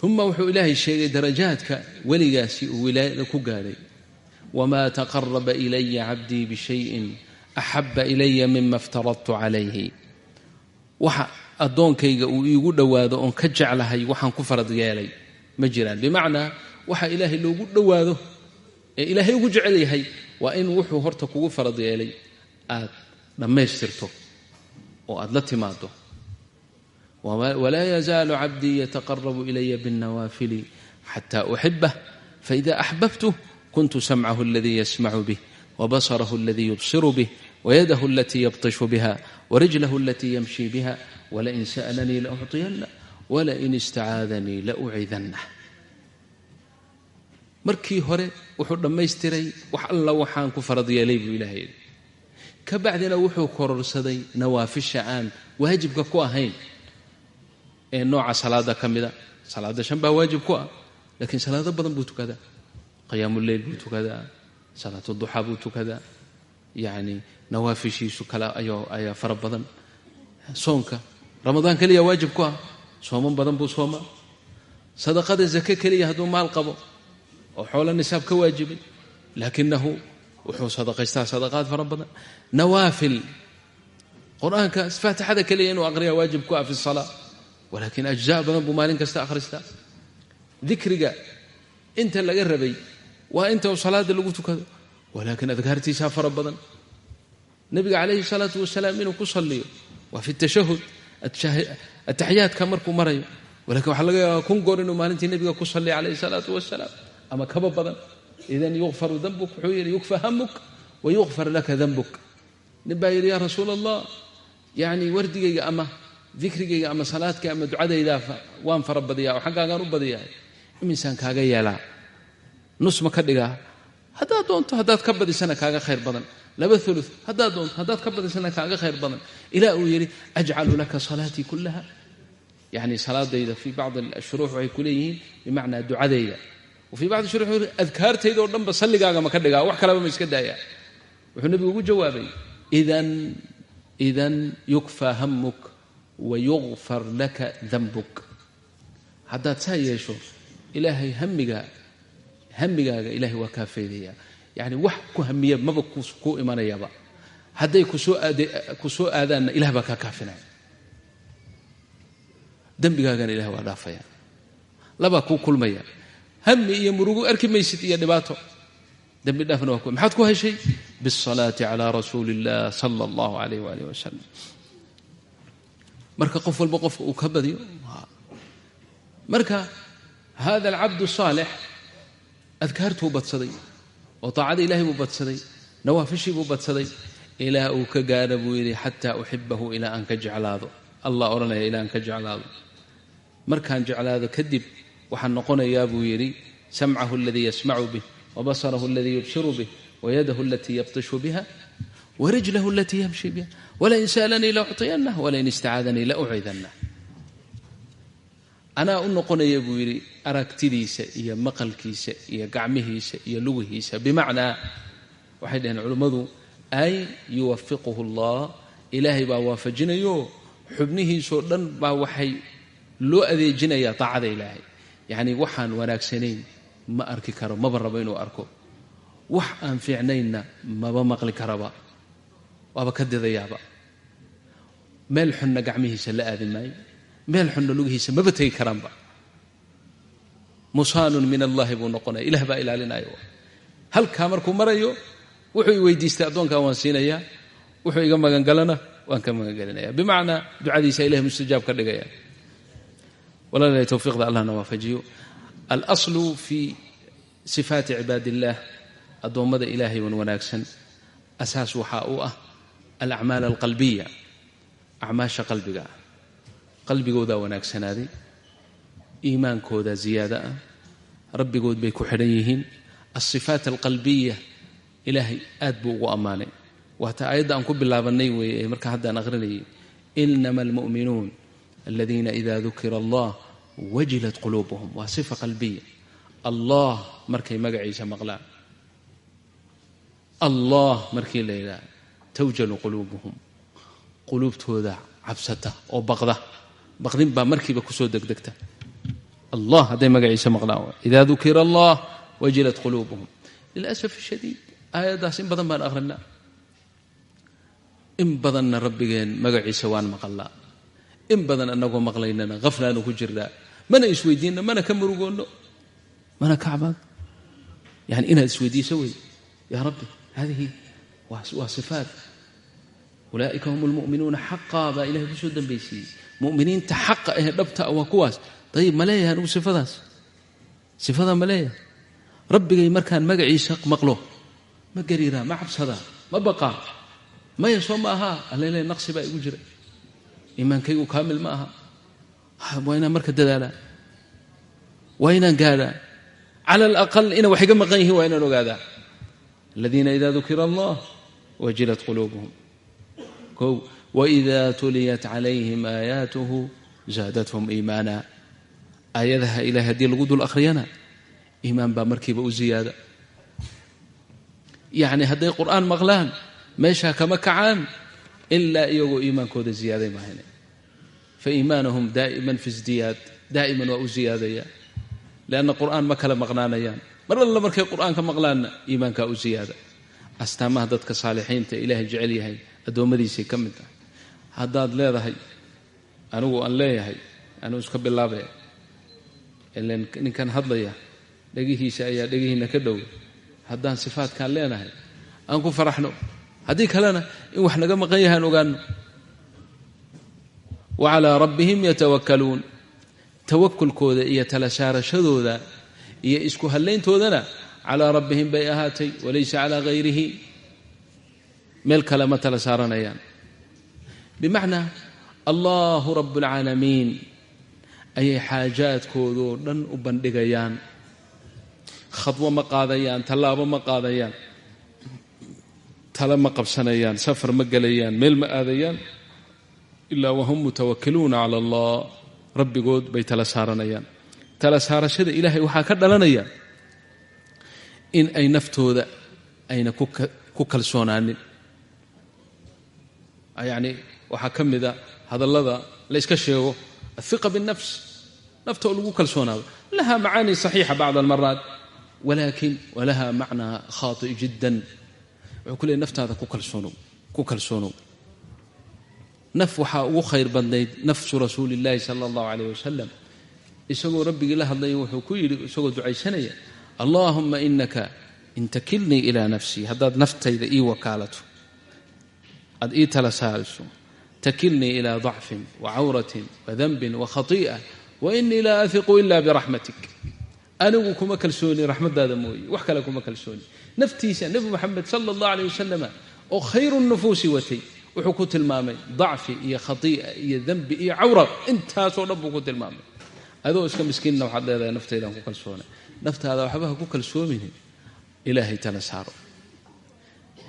Uma wuxuu ilaahay sheegay darajaadka weligaasi uu wilaayada ku gaadhay. Wamaa taqaraba ilaya cabdii bishayin axaba ilaya mima iftaradtu calayhi. Waxa addoonkayga uu iigu dhowaado oon ka jeclahay waxaan ku farad yeelay ma jiraan. Bimacnaa waxa ilaahay loogu dhowaado ee ilaahay ugu jecel yahay waa in wuxuu horta kugu farad yeelay aad dhammaystirto oo aad la timaado. Walaa yazaalu cabdii yataqarabu ilaya biاlnawaafili xataa uxibah faida axbabtuh kuntu samcahu aladii yasmacu bih wabasarahu aladii yubsiru bih wayadahu alatii yabtishu biha warijlahu alatii yamshi biha walain sa'alanii laucطiyanah walain istacaadanii laucidanah. Markii hore wuxuu dhammaystiray wax alla waxaan ku farad yeelay buu ilaahay yidhi. Ka bacdina wuxuu kororsaday nawaafisha aan waajibka ku ahayn ee nooca salaada ka mida. Salaada shan baa waajib ku ah, laakiin salaado badan buu tukadaa. Qiyaamuleyl buu tukadaa, salaatuduxaa buu tukadaa, yacni nawaafishiisu kale ayaa fara badan. Soonka ramadaan keliya waajib ku ah, sooman badan buu soomaa. Sadaqada zake keliya hadduu maal qabo oo xoolo nisaab ka waajibay, laakinahu wuxuu sadaqaystaa sadaqaad fara badan. Nawaafil qur-aanka faatixada keliya inuu aqriyaa waajib ku ah fi salaa, walaakin ajzaa badan buu maalin kasta akhristaa. Dikriga inta laga rabay waa inta uu salaada lagu tukado, walaakin adkaartiisaa fara badan. Nabiga calayhi salaatu wasalaam inuu ku salliyo waa fi tashahud, ataxiyaadka markuu marayo, walakin waxaa laga yaabaa 1000 goor inuu maalintii nabiga ku salliyo calayhi salaatu wasalaam ama kaba badan. Idan yukfaru dambuk, wuxuu yidhi yukfa hamuk wa yukfar laka dambuk. Nin baa yidhi yaa rasuul allah, yacni wardigayga ama dikrigayga ama salaadka ama ducadaydaa waan fara badiyaa oo xaggaagaan u badiyahay, iminsaan kaaga yeelaa? Nus ma ka dhigaa? Haddaad doonto haddaad ka badisana kaaga khayr badan, 2/3 haddaad doonto haddaad ka badisana kaaga khayr badan. Ilaa uu yidhi ajcalu laka salaatii kullaha, yacni salaadayda. Fii bacdi ashuruux waxay ku leeyihiin bimacnaa ducadayda, wa fii bacdi shuruux adkaartayda oo dhanba salligaaga ma ka dhigaa, wax kaleba ma iska daayaa. Wuxuu nebigu ugu jawaabay idan yukfaa hamuk wa yukfar laka dambuk. Haddaad saa yeesho ilaahay hamigaaga ilaahay waa kaa faydayaa. Yacni wax ku hamiya maba ku imanayaba, hadday ku soo aadaanna ilah baa kaa kaafinaya, dembigaagana ilahay waa dhaafaya. Labaa kuu kulmaya, hami iyo murugo arki maysid iyo dhibaato, dembi dhaafna waa ku. Maxaad ku heshay? Biاsalaati calaa rasuuli illah sala allahu alayh waalih wasalam. Marka qof walba qofka uu ka badiyo. Marka hada alcabdu saalix adkaartuu badsaday oo taacada ilahay buu badsaday, nawaafishii buu badsaday, ilaa uu ka gaadha buu yidhi xataa uxibahu, ilaa aan ka jeclaado. Allah odhanaya ilaa aan ka jeclaado. Markaan jeclaado kadib waxaan noqonayaa buu yidhi samcahu aladii yasmacu bih, wa basarahu aladii yubsiru bih, wayadahu alatii yabtishu biha, warijlahu alatii yamshi biha, walain sa'alanii la ucطiyanah, walain istacaadanii la ucidanah. Anaa u noqonaya buu yidhi aragtidiisa iyo maqalkiisa iyo gacmihiisa iyo lugihiisa. Bimacnaa waxay dhaheen culimmadu ay yuwafiquhu allah, ilaahay baa waafajinayo, xubnihiisoo dhan baa waxay loo adeejinayaa taacada ilaahay. Yacni waxaan wanaagsanayn ma arki karo, maba rabo inuu arko, wax aan fiicnaynna maba maqli karaba, waaba ka didayaaba. Meel xunna gacmihiisa la aadin maayo, meel xunna lugihiisa maba tegi karaanba. Musaanun min allahi buu noqonaya, ilah baa ilaalinayo. Halkaa markuu marayo wuxuu i weydiistay addoonkaa waan siinayaa, wuxuu iga magangalana waan ka magangelinaya. Bimacnaa ducadiisa ilahay mustajaab ka dhigaya. Walaalay towfiiqda allahna waafajiyo. Alaslu fii sifaati cibaadi illaah, addoommada ilaahay wan wanaagsan asaas waxaa u ah alacmaal alqalbiya, acmaasha qalbiga ah. Qalbigoodaa wanaagsanaaday, iimaankoodaa ziyaada ah, rabbigood bay ku xidhan yihiin. Alsifaat alqalbiya ilaahay aad buu ugu ammaanay. Waata aayadda aan ku bilaabanay weeye ee marka haddaan aqrinayay, inama almu'minuun aladiina ida dukira allah wajilat quluubuhum. Waa sifa qalbiya. Allah markay magaciisa maqlaan, allah markii la yidhaha tawjalu quluubuhum, quluubtooda cabsata oo baqda, baqdin baa markiiba kusoo degdegta. Allah hadday magaciisa maqlaan, ida dukira allah wajilat quluubuhum. Lilasaf shadiid aayaddaas in badan baan aqrinaa, in badanna rabbigeen magaciisa waan maqalnaa, in badan annagoo maqlaynana haflaanu ku jirnaa, mana isweydiinno, mana ka murugoonno, mana ka cabaado. Yani inaad isweydiiso wey, yaa rabbi hadihi waa sifaat. Ulaa'ika hum almu'minuuna xaqaa baa ilahay kusoo dambaysiiyey. Mu'miniinta xaqa ahee dhabta waa kuwaas. Dayib, ma leeyahay anugu sifadaas? Sifadaa ma leeyahay? Rabbigay markaan magaciisa maqlo ma gariiraa, ma cabsadaa, ma baqaa? Maya, soo ma ahaa? Allele naqsi baa igu jira, iimaankaygu kaamil ma aha. Waa inaan marka dadaalaa, waa inaan gaadhaa, cala alaqal ina wax iga maqan yihiin waa inaan ogaadaa. Aladiina ida dukira allah wajilat quluubuhum. Kow, waida tuliyat calayhim aayaatuhu zaadathum iimaana. Aayadaha ilahay haddii lagu dul akhriyana iimaan baa markiiba u ziyaada. Yacni hadday qur'aan maqlaan meeshaa kama kacaan ilaa iyagoo iimaankooda ziyaaday maahane. Fa iimaanuhum daa'iman fi isdiyaad, daa'iman waa u ziyaadaya, lianna qur'aan ma kala maqnaanayaan. Mar alla markay qur'aanka maqlaanna iimaankaa u ziyaada. Astaamaha dadka saalixiinta ilaahay jecel yahay addoommadiisay ka mid tahay. Haddaad leedahay, anigu aan leeyahay, anigu iska bilaabaya, Ilan ninkan hadlaya dhegihiisa ayaa dhegihiina ka dhow. Haddaan sifaatkaan leenahay aan ku faraxno, haddii kalena in wax naga maqan yahaan ogaano. Wa calaa rabbihim yatawakkaluun, tawakulkooda iyo tala saarashadooda iyo isku hallayntoodana calaa rabbihim bay ahaatay, walaysa calaa hayrihi, meel kale ma tala saaranayaan. Bimacnaa allahu rabbulcaalamiin ayay xaajaadkoodoo dhan u bandhigayaan. Khadwo ma qaadayaan, tallaabo ma qaadayaan, tala ma qabsanayaan, safar ma gelayaan, meel ma aadayaan, ilaa wahum mutawakiluuna cala allah, rabbigood bay tala saaranayaan. Tala saarashada ilaahay waxaa ka dhalanaya in ay naftooda ayna ku kalsoonaanin. Yacni waxaa ka mida hadallada la yska sheego athiqa binnafs, nafta oo lagu kalsoonaado, laha macaani saxiixa bacd almaraat, walaakin walaha macnaa khaati jiddan. Wuxuu ku leeyay naftaada ku kalsoonow, ku kalsoonow. Naf waxaa ugu khayr badnayd nafsu rasuulillaahi sala allahu calayh wasalam. Isagoo rabbigii la hadlaya wuxuu ku yidhi isagoo ducaysanaya, allaahuma inaka in takilnii ilaa nafsii, haddaad naftayda ii wakaalato, aad ii tala saariso, takilnii ilaa dacfin wa cawratin wa danbin wa khatii'a wa inii laa ahiqu ila biraxmatik. Anigu kuma kalsooni raxmaddaada mooye, wax kale kuma kalsooni. Naftiisa nebi moxamed sala allah aleyh wasalam oo khayru nufuusi watay wuxuu ku tilmaamay dacfi iyo khatii'a iyo dembi iyo cawra, intaasoo dhan buu ku tilmaamay. Adoo iska miskiinna waxaad leedahay naftaydaan ku kalsoonay. Naftaada waxba ha ku kalsoominin, ilaahay tala saaro.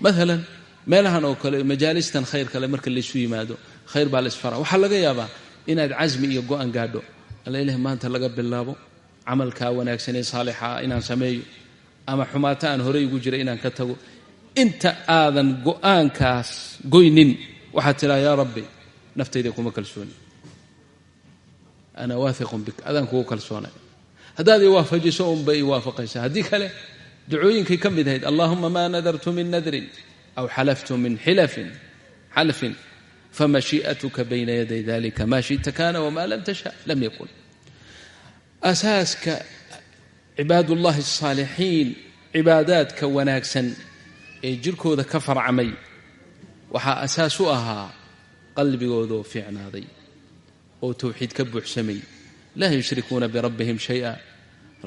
Maalan meelahan oo kale, majaalistan khayr kale marka laysu yimaado, khayr baa la isfaraa. Waxaa laga yaabaa inaad casmi iyo go'an gaadho, alla ilaah maanta laga bilaabo camalkaa wanaagsan ee saalixa ah inaan sameeyo, ama xumaata aan horey ugu jiray inaan ka tago. Inta aadan go'aankaas goynin waxaad tidhaa yaa rabbi naftayda kuma kalsooni, ana waahiqun bik, adaan kugu kalsoonay. Haddaad i waafajiso unbay i waafaqaysaa, haddii kale ducooyinkay ka mid ahayd allahuma maa nadartu min nadrin aw xalaftu min xalfin famashii'atuka bayna yaday dalika maa shi'ta kana wamaa lam tasha lam yakun. Asaaska cibaadullahi asaalixiin, cibaadaadka wanaagsan ee jirkooda ka farcamay, waxaa asaas u ahaa qalbigoodoo fiicnaaday oo tawxiid ka buuxsamay. Laa yushrikuuna birabbihim shay-a,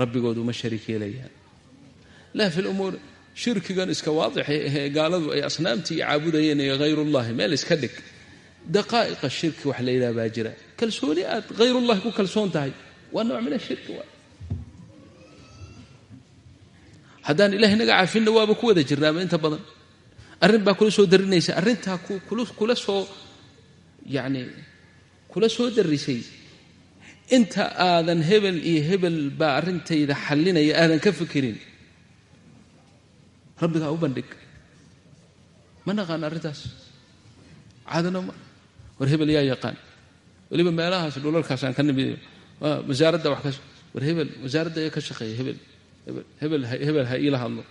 rabbigoodu ma shariik yeelayaan. Laa fi lumuur, shirkigan iska waadixay ahee gaaladu ay asnaamtii caabudayeen iyo hayrullahi meel iska dhig. Daqaa'iqa shirki wax la yidhaha baa jira. Kalsooni aad hayrullahi ku kalsoon tahay waa nooc min ashirki waay. Haddaan ilahay naga caafinna waaba ku wada jirnaaba inta badan. Arrin baa kula soo darinaysa, arrintaa kula soo yacni kula soo darisay, inta aadan hebel iyo hebel baa arrintayda xallinaya aadan ka fikirin, rabbigaa u bandhig. Ma naqaan arrintaas caadana ma war hebel yaa yaqaan, weliba meelahaas dhulalkaas aan ka nimid, wasaaradda wax ka war hebel wasaaradda ayaa ka shaqeeya, hebel hebel hebel hebel ha iila hadlo,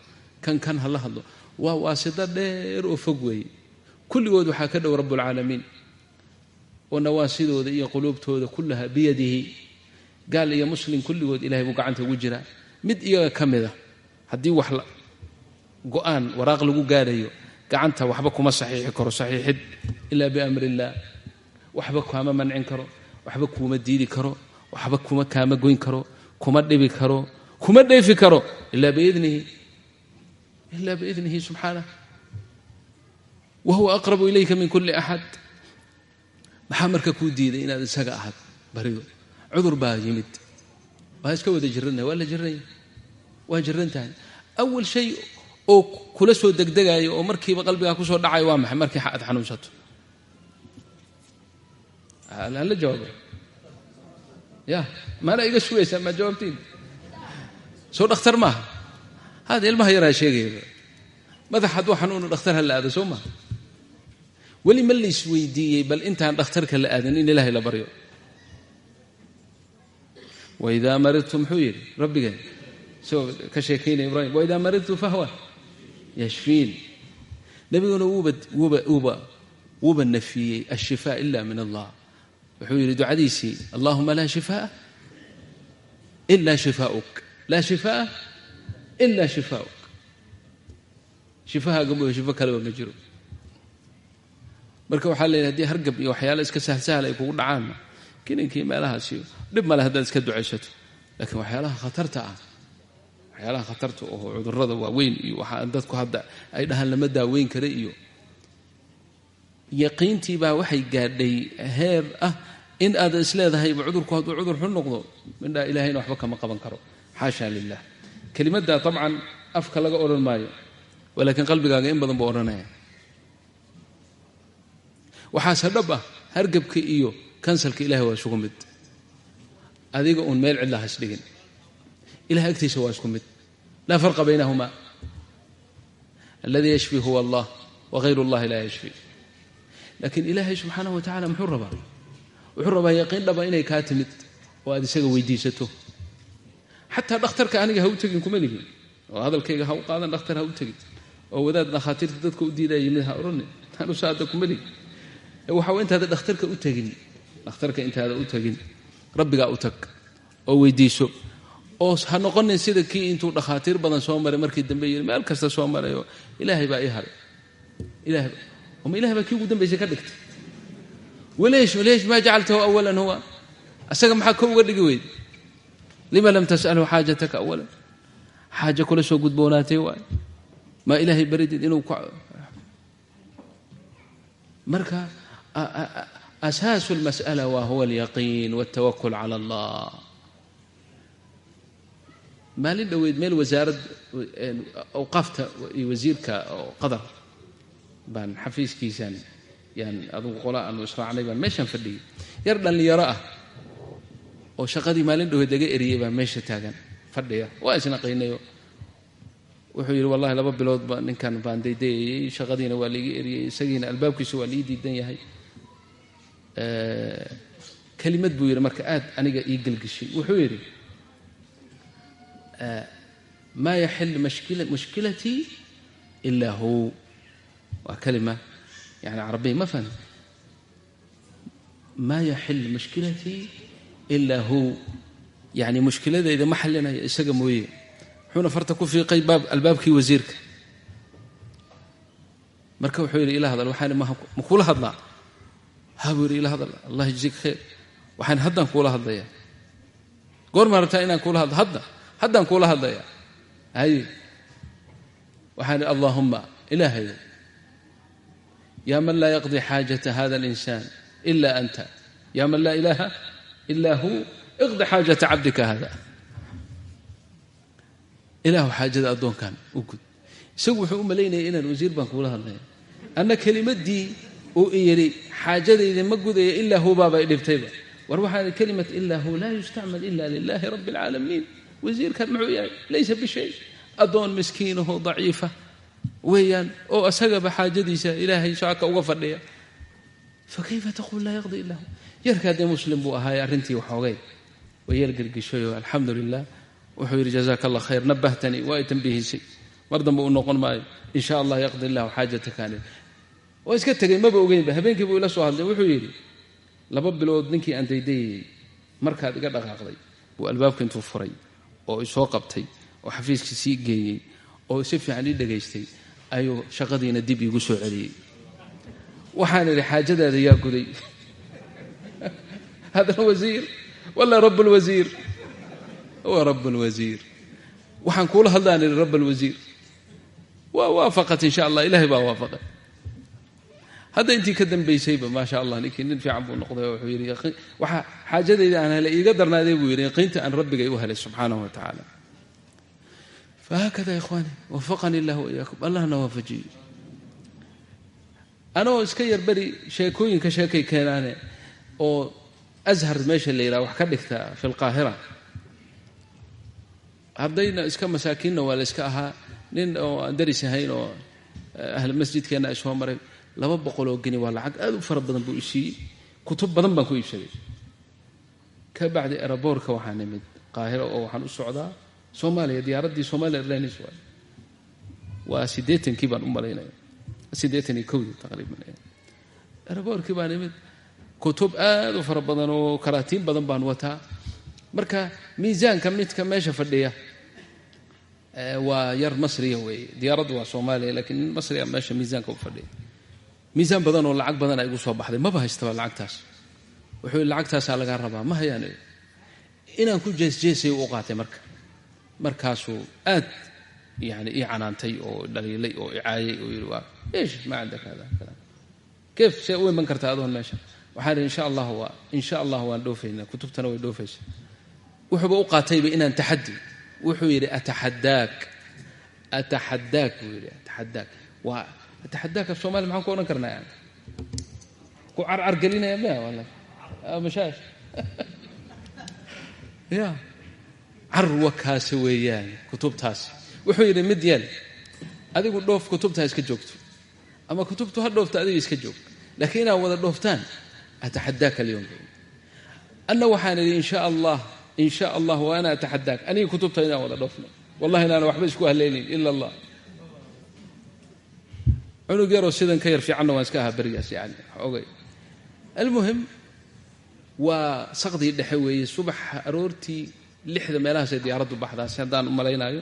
kan ha la hadlo. Waa waasito dheer oo fog weeye. Kulligood waxaa ka dhow rabbulcaalamiin oo nawaasidooda iyo quluubtooda kullaha biyadihi. Gaal iyo muslim kulligood ilahay buu gacanta ugu jiraa. Mid iyaga ka mid a haddii wax go'aan waraaq lagu gaarayo, gacanta waxba kuma saxiixi karo saxiixid ilaa biamri illaah. Waxba kaama mancin karo, waxba kuuma diidi karo, waxba kuma kaama goyn karo, kuma dhibi karo, kuma dheefi karo ilaa biidnihi, ila biidnihi subxaanah. Wa huwa aqrabu ilayka min kulli axad. Maxaa marka kuu diiday inaad isaga ahad barido? Cudur baa yimid, waa iska wada jiranahay, waa la jiranya, waa jiran tahay. Awal shay oo kula soo degdegayo oo markiiba qalbigaa kusoo dhacayo waa maxay? Markii aad xanuunsato la jawaabo ya maana iga sugaysaa, maa jawaabtiin? Soo dhakhtar maaha hada ilmaha yaraa sheegaya, madax hadduu xanuunu dhakhtar ha la aado soo maha. Weli ma lays weydiiyey bal intaan dhakhtarka la aadan in ilaahay la baryo? Waidaa maridtu, muxuu yidhi rabbigeen isagoo ka sheekaynaya Ibraahim, waidaa maridtu fahwa yashfiin. Nebiguna wuuba nafiyey ashifaa ila min allah. Wuxuu yidhi ducadiisii, allahuma laa shifaa ila shifaa'uk, laa shifaa'a ila shifaa'uk. Shifahaaga mooye shifo kaleba ma jiro. Marka waxaa leeyahay haddii hargab iyo waxyaala iska sahlsahal ay kugu dhacaanna kininkii meelahaasiyo dhib male haddaad iska ducaysato, laakiin waxyaalaha khatarta ah, waxyaalaha khatarta oo cudurrada waaweyn iyo waxaa dadku hadda ay dhahaan lama daaweyn kara iyo yaqiintii baa waxay gaadhay heer ah in aad isleedahayba cudurku hadduu cudur xun noqdo mindhaa ilaahayna waxba kama qaban karo. Xaasha lilah. Kelimaddaa dabcan afka laga odhan maayo, walaakiin qalbigaaga in badan buu odhanaya. Waxaase dhab ah hargabka iyo kansalka ilahay waa isugu mid. Adiga uun meel cidla has dhigin, ilahay agtiisa waa isku mid, laa farqa baynahuma. Aladii yashfi huwa allah wagayru اllahi laa yashfi. Laakiin ilaahay subxaanahu wa tacala muxuu rabaa? Wuxuu rabaa yaqiin dhaba inay kaa timid oo aad isaga weydiisato. Xataa dhakhtarka aniga ha u tegin kuma lihin, oo hadalkayga ha u qaadan, dhakhtar ha u tegin, oo wadaad dhakhaatiirta dadka u diidaya yimid ha odhanin, anusa hadda kuma lihin. Waxa intaada dhakhtarka u tegin, dhakhtarka intaada u tegin rabbigaa u tag oo weydiiso, oo ha noqonin sida kii intuu dhakhaatiir badan soo maray markii dambe yiri meel kasta soo marayo ilaahay baa ii haray. Ilahay ma ilahay baa kii ugu dambaysay ka dhigtay? Waleesh leesh maa jacaltahu awalan huwa, asaga maxaa ka uga dhigi weyday? Lima lam tas'alhu xaajataka awalan, xaaja kula soo gudboonaatay waay, maa ilaahay baridid inuu ku marka asaasu almas'ala waa huwa alyaqiin waltawakul cala allah. Maalin dhoweyd meel wasaarad awqaafta iyo wasiirka oo Qadar baan xafiiskiisaan yaan adugu qola aanu israacnay baan meeshaan fadhiyey. Yar dhallinyaro ah oo shaqadii maalin dhoweed laga eriyey baa meesha taagan fadhiya, waa isnaqaynayo. Wuxuu yidhi wallahi 2 biloodba ninkan baan daydayayey, shaqadiina waa laiga eriyey, isagiina albaabkiisa waa lii diidan yahay. Kelimad buu yidhi marka aad aniga ii gelgeshay. Wuxuu yidhi maa yaxil mushkilatii ilaa hu. Waa kalima yani carabiya ma fahmi. Maa yaxil mushkilatii ilaa hu, yani mushkiladayda ma xalinayo isaga mooye. Wuxuuna farta ku fiiqay baab albaabkii wasiirka. Marka wuxuu yidhi ila hadal. Waxaan ma kuula hadlaa? Ha, buu yidhi, ila hadal, allah yajzik khayr. Waxaan haddaan kuula hadlayaa. Goormaa rabtaa inaan kuula hadlo? Hadda haddaan kuula hadlayaa. Haye. Waxaan idhi allahuma, ilaahayow, yaa man laa yaqdi xaajata hada alinsaan ila anta, yaa man laa ilaaha ila hu, iqdi xaajata cabdika hada. Ilaahu xaajada addoonkan u gud. Isagu wuxuu u malaynayay inaan wasiir baan kuula hadlaya. Anna kelimaddii uu yidhi xaajadayda ma gudaya ilaa hu baaba dhibtayba. War waxaan kelimat ilaa hu laa yustacmal ila lilahi rabbi alcaalamiin. Wasiirkan muxuu yahay? Laysa bishay, addoon miskiinaho daciifa weeyaan oo isagaba xaajadiisa ilaahay shaaka uga fadhiya. Fa kayfa taquul laa yaqdi ila hu? Yarkaa dee muslim buu ahaay, arrintii waxoogay way yar gelgishayoo alxamdu lilah. Wuxuu yidhi jazaaka allah khayr, nabahtanii, waa i tambiihisay, mar dambe u noqon maayo, in sha allah yaqdi illahu xaajatakaani. Waa iska tegey, maba ogeynba. Habeenkii buu ila soo hadlay. Wuxuu yidhi 2 bilood ninkii aan daydayayey markaad iga dhaqaaqday buu albaabka intuu furay oo isoo qabtay oo xafiiskii sii geeyey oo si fiican ii dhegaystay ayuu shaqadiina dib iigu soo celiyey. Waxaan idhi xaajadaada yaa guday, hada wasiir wala rab lwasiir? Huwa rab lwasiir. Waxaan kuula hadlaan idhi rab alwasiir. Waa waafaqat, in sha allah ilahay baa waafaqay. Hadda intii ka dambaysayba maa sha allah ninkii nin fiican buu noqday. Oo wuxuu yidhi waxaa xaajadayda aan helay iiga darnaaday buu yidhi yaqiinta aan rabbigay u helay subxaanahu wa tacaala. Fahaakada ikhwaani, wafaqani illah waiyaakum, allahna waafajiyo. Anagoo iska yar beri sheekooyinka sheekay keenaane oo Ashar meesha la yidhaha wax ka dhigta fi lqaahira, ardayna iska masaakiinna waa la iska ahaa. Nin oo aan daris ahayn oo ahlu masjidkeenna ay soo maray, 200 oo geni waa lacag aad u fara badan buu isiiyey. Kutub badan baan ku iibsaday. Ka bacdi airport-ka waxaa nimid Qaahira oo waxaan u socdaa Soomaaliya, diyaaraddii Somalia Airlines. Waay waa 80-kii baan u malaynaya, 81-dii taqriiban. Airport-kii baan imid, kutub aad u fara badan oo karaatiin badan baan wataa. Marka miisaanka midka meesha fadhiya waa yar Masriya weeye, diyaaraddu waa Soomaaliya, laakiin nin Masriya meesha miisaanka u fadhiya. Miisaan badan oo lacag badan ay igu soo baxday, maba haystaba lacagtaas. Wuxuu yidhi lacagtaasaa lagaa rabaa, ma hayaan. Inaan ku jeesjeesay u qaatay. Marka markaasuu aad yani ii canaantay oo dhaliilay oo icaayay oo yidhi waa ايش ما عندك هذا الكلام، كيف see u iman kartaa adoon meesha? Waxaan idhi insha allah, waa insha allah waan dhoofaynaa, kutubtana way dhoofaysa. Wuxuuba u qaatayba inaan taxaddi. Wuxuu yidhi أتحداك، أتحداك buu yidhi. أتحداك waa أتحداك. Af Soomaali maxaan ku odhan karnaa? Yani ku carcar gelinaya maya wala mashaash ya carwa kaasi weeyaan kutubtaasi. Wuxuu yidhi mid yeel, adigu dhoof, kutubta ha iska joogto, ama kutubtu ha dhoofto, adiga iska joog, laakiin inaad wada dhooftaan أتحداك اليوم. Anna waxaan idhi in sha allah, in sha allah wa ana أتحداك, aniga kutubta inaan wada dhoofno, wallahi inaana waxba isku haleynayn ila Allah. Cunug yaroo sidan ka yar fiicanna waan iska ahaa berigaas, yani ogay. Almuhim, waa saqdii dhexe weeye, subaxa aroortii 6da meelahaasay diyaaraddu baxdaa si haddaan u malaynaayo.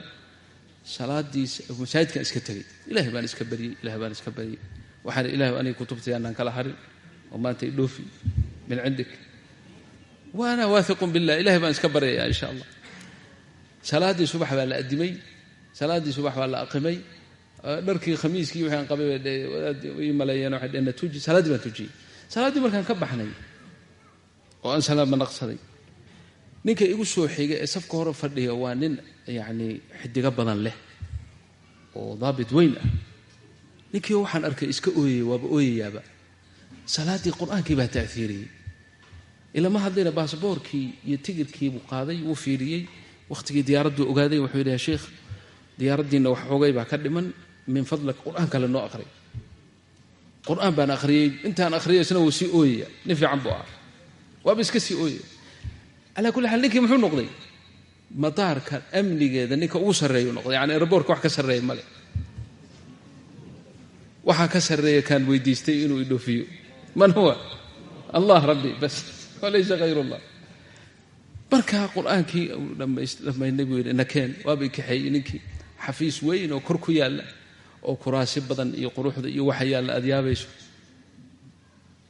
Salaadiis masaajidkaan iska tegey, Ilahay baan iska baryey, Ilahay baan iska baryey. Waxaan Ilahay aniga kutubta yaanaan kala harin oo maanta idhoofi من عندك وأنا واثق بالله. Ilahay baan iska baryaya insha Allah. Salaaddii subax baa la addimay, salaaddii subax baa la aqimay. Dharkii khamiiskii wixii aan qabay bay wadaad ii maleeyeen, waxay dheheen tuji. Salaaddii baan tujiyey. Salaaddii markaan ka baxnay oo aan salaama naqsaday, ninka igu soo xigay ee safka hore fadhiya waa nin yacni xidigo badan leh oo daabit weyn ah. Ninkii waxaan arkay iska ooyayay, waaba ooyayaaba. Salaaddii Qur-aankii baa ta'hiiriyey. Ilama hadlayna, baasaboorkii iyo tigirkii buu qaaday, wuu fiiriyey, wakhtigii diyaaradduu ogaaday. Wuxuu yidhi, ya sheikh, diyaaraddiinna wax xoogay baa ka dhiman, من فضلك qur-aan kale noo aqray. Qur-aan baan akhriyey. Intaan akhriyay isna wuu sii ooyaya. Nin fiican buu ahaa, waaba iska sii ooyaya. Calaa kulli xaal, ninkii muxuu noqday? Madaarka amnigeeda ninka ugu sarreeyuu noqday. Yani airport-ka wax ka sarreeya male. Waxaa ka sarreeya kaan weydiistay inuu idhoofiyo. من هو الله ربي بس وليس غير الله. Markaa Qur-aankii dhammaynay buu yidhi nakeen. Waaba i kaxeeyey ninkii xafiis weyn oo kor ku yaalla oo kuraasi badan iyo quruxda iyo waxa yaalla aad yaabayso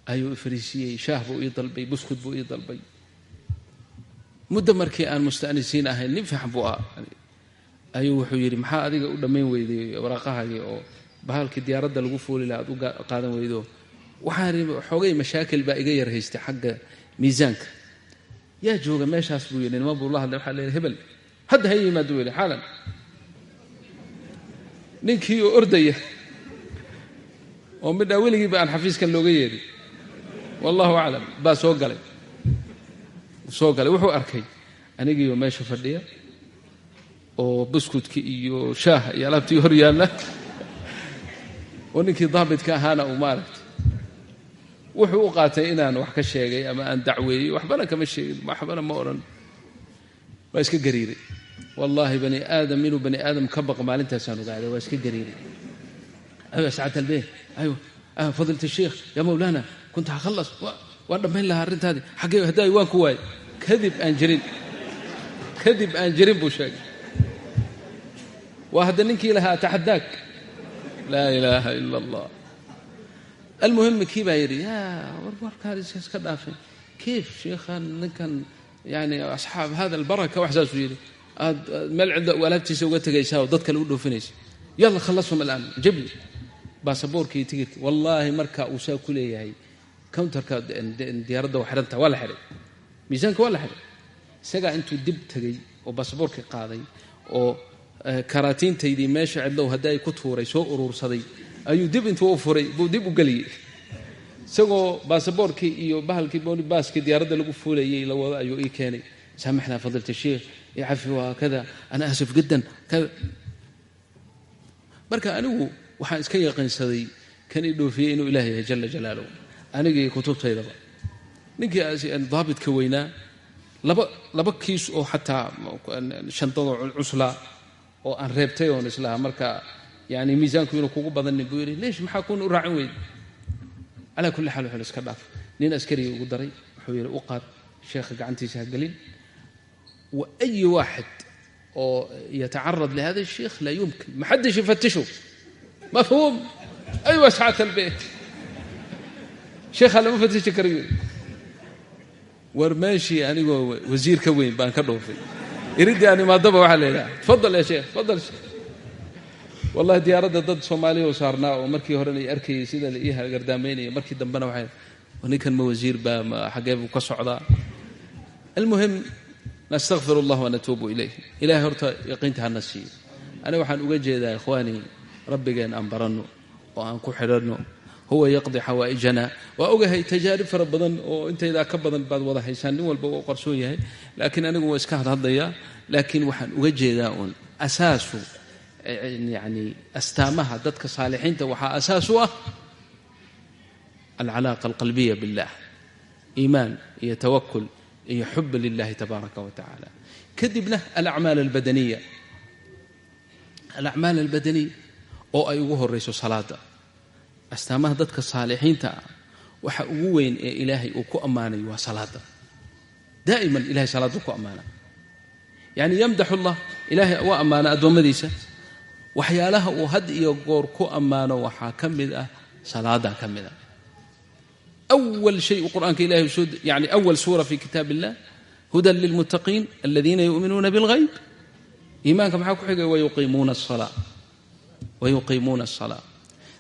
ayuu fariisiiyey. Shaah buu ii dalbay, buskud buu ii dalbay. Muddo markii aan musta'nisiin ahayn, nin fiican buu ahaa, ayuu wuxuu yidhi, maxaa adiga u dhammayn weyday waraaqahagii oo bahalkii diyaaradda lagu fuuli laha aad u qaadan weydo? Waxaan xoogay mashaakil baa iga yar haystay xagga miisaanka. Yaa jooga meeshaas buu yidhi. Niman buu la hadlay. Waxaa leeyahay hebel hadda ha yimaado buu yidhi xaalan. Ninkii oo ordaya oo midhaa weligiiba aan xafiiskan looga yeedhin, wallahu aclam, baa soo galay. Soo galay, wuxuu arkay anigiioo meesha fadhiya oo buskudki iyo shaaha iyo alaabtii hor yaalla oo ninkii daabitka ahaana uu maaragtay. Wuxuu u qaatay inaan wax ka sheegay ama aan dacweeyey. Waxbana kama sheegin, waxbana ma odhan, waa iska gariiray. Wallaahi, bani aadam inuu bani aadam ka baqo maalintaasaan ogaaday. Waa iska gariiray. أيوه سعادة البيه، أيوه آه فضيلة الشيخ، يا مولانا، كنت هخلص، waan dhammayn lahaa arrintaadii, xaggee haddaay waan ku waayay. Kadib aan jirin, kadib aan jirin buu sheegay. Waa hadda ninkii lahaa أتحداك، لا إله إلا الله. المهم, kii baa yidhi, yaa war warkaan iska dhaafay, كيف sheekhan ninkan yani أصحاب هذا البركة, wax saasuu yidhi, aad meel cidda alaabtiisa uga tegaysaa oo dad kale u dhoofinaysa? يلا خلصهم الآن, جيب لي baasaboorkii, tigirki. Wallaahi, marka uu saa ku leeyahay, counter-ka diyaaradda waa xidhanta, waa la xidhay, miisaanka waa la xidhay. Isagaa intuu dib tegey oo baasaboorkii qaaday oo karaatiintaydii meesha cidlow haddii ay ku tuuray soo uruursaday, ayuu dib intuu u furay buu dib u geliyey. Isagoo baasaboorkii iyo bahalkii boarding pass-kii diyaaradda lagu fuulayay la wado ayuu ii keenay. سامحنا فضيلة الشيخ, icafi, waa كذا, أنا آسف جدا كذا. Marka anigu waxaan iska yaqiinsaday kan i dhoofiyey inuu Ilaah yahay جل جلاله, anigii kutubtaydaba. Ninkii daabitka weynaa laba laba kiis oo xataa shandadoo cuslaa oo aan reebtay oon islaha marka yani miisaanku inuu kugu badanin buu yidhi, ليش, maxaa kuuna u raacin weyde? Calaa kulli xaal, wuxuu iska dhaaf. Nin askariga ugu daray, wuxuu yidhi, u qaad sheekha, gacantiisa ha gelin. وأي واحد يتعرض لهذا الشيخ لا يمكن، ما حدش يفتشه، مفهوم؟ أيوة ساعة البيت sheekha lama fatishi karayo. War meeshii anigoo wasiir ka weyn baan ka dhoofay, iriddii aan imaadaba waxaa la yidhaha tafadal ya sheekh, tafadal sheekh. Wallahi diyaaradda dad Soomaaliya oo saarnaa oo markii horena i arkayay sida la ii gardaamaynaya, markii dambena waxay ninkan ma wasiir baa, ma xaggee buu ka socdaa? Almuhim, نستغفر الله ونتوب إليه. Ilahay horta yaqiinta hana siiyo. Aniga waxaan uga jeedaa, ikhwaanii, rabbigeen aan baranno oo aan ku xidhanno. هو يقضي حوائجنا. Waa ogahay tajaarib fara badan oo intaydaa ka badan baad wada haysaan, nin walba waa qarsoon yahay, laakiin anigu waa iska hadhadlayaa. Laakiin waxaan uga jeedaa uun asaasu, yani astaamaha dadka saalixiinta waxaa asaas u ah العلاقة القلبية بالله, iimaan iyo tawakul iyo xub لله تبارك وتعالى. Kadibna الأعمال البدنية, الأعمال البدنية oo ay ugu horayso salaada. Astaamaha dadka saalixiinta ah waxa ugu weyn ee Ilaahay uu ku ammaanay waa salaada. Daa'iman Ilahay salaaddu ku ammaana, yani يمدح الله, Ilaahay waa ammaana addoommadiisa. Waxyaalaha uu had iyo goor ku ammaano waxaa ka mid ah salaadaa ka mid ah. أول شيء qur-aanka ilahay soo, yani أول سورة في كتاب الله, هدى للمتقين الذين يؤمنون بالغيب. Iimaanka maxaa ku xigay? ويقيمون الصلاة, ويقيمون الصلاة.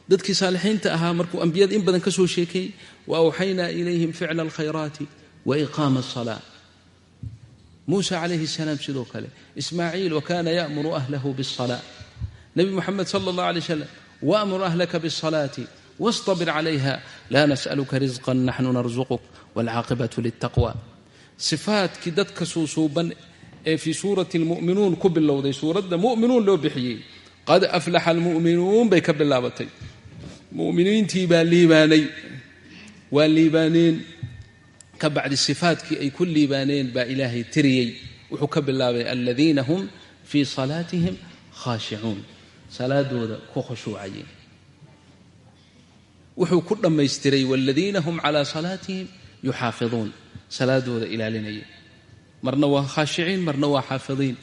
Dadkii saalixiinta ahaa markuu ambiyada in badan ka soo sheekeeyey, وأوحينا إليهم فعل الخيرات وإقام الصلاة. Muusa calayhi salaam sidoo kale, Ismaaciil, وكان يأمر أهله بالصلاة. Nebi Moxamed صلى الله عليه وسلم, وأمر أهلك بالصلاة واصطبر عليها لا نسألك رزقا نحن نرزقك والعاقبة للتقوى. Sifaadkii dadka suusuuban ee fii سورة المؤمنون ku bilowday, suuradda Mu'minuun loo bixiyey, قد أفلح المؤمنون bay ka bilaabatay. Mu'miniintii baa liibaanay, waa liibaaneen. Ka bacdi sifaadkii ay ku liibaaneen baa Ilaahay tiriyey. Wuxuu ka bilaabay الذين هم في صلاتهم خاشعون, salaadooda ku khushuucayeen. Wuxuu ku dhammaystiray والذين هم على صلاتهم يحافظون, salaadooda ilaalinaya. Marna waa khaashiciin, marna waa xaafidiin,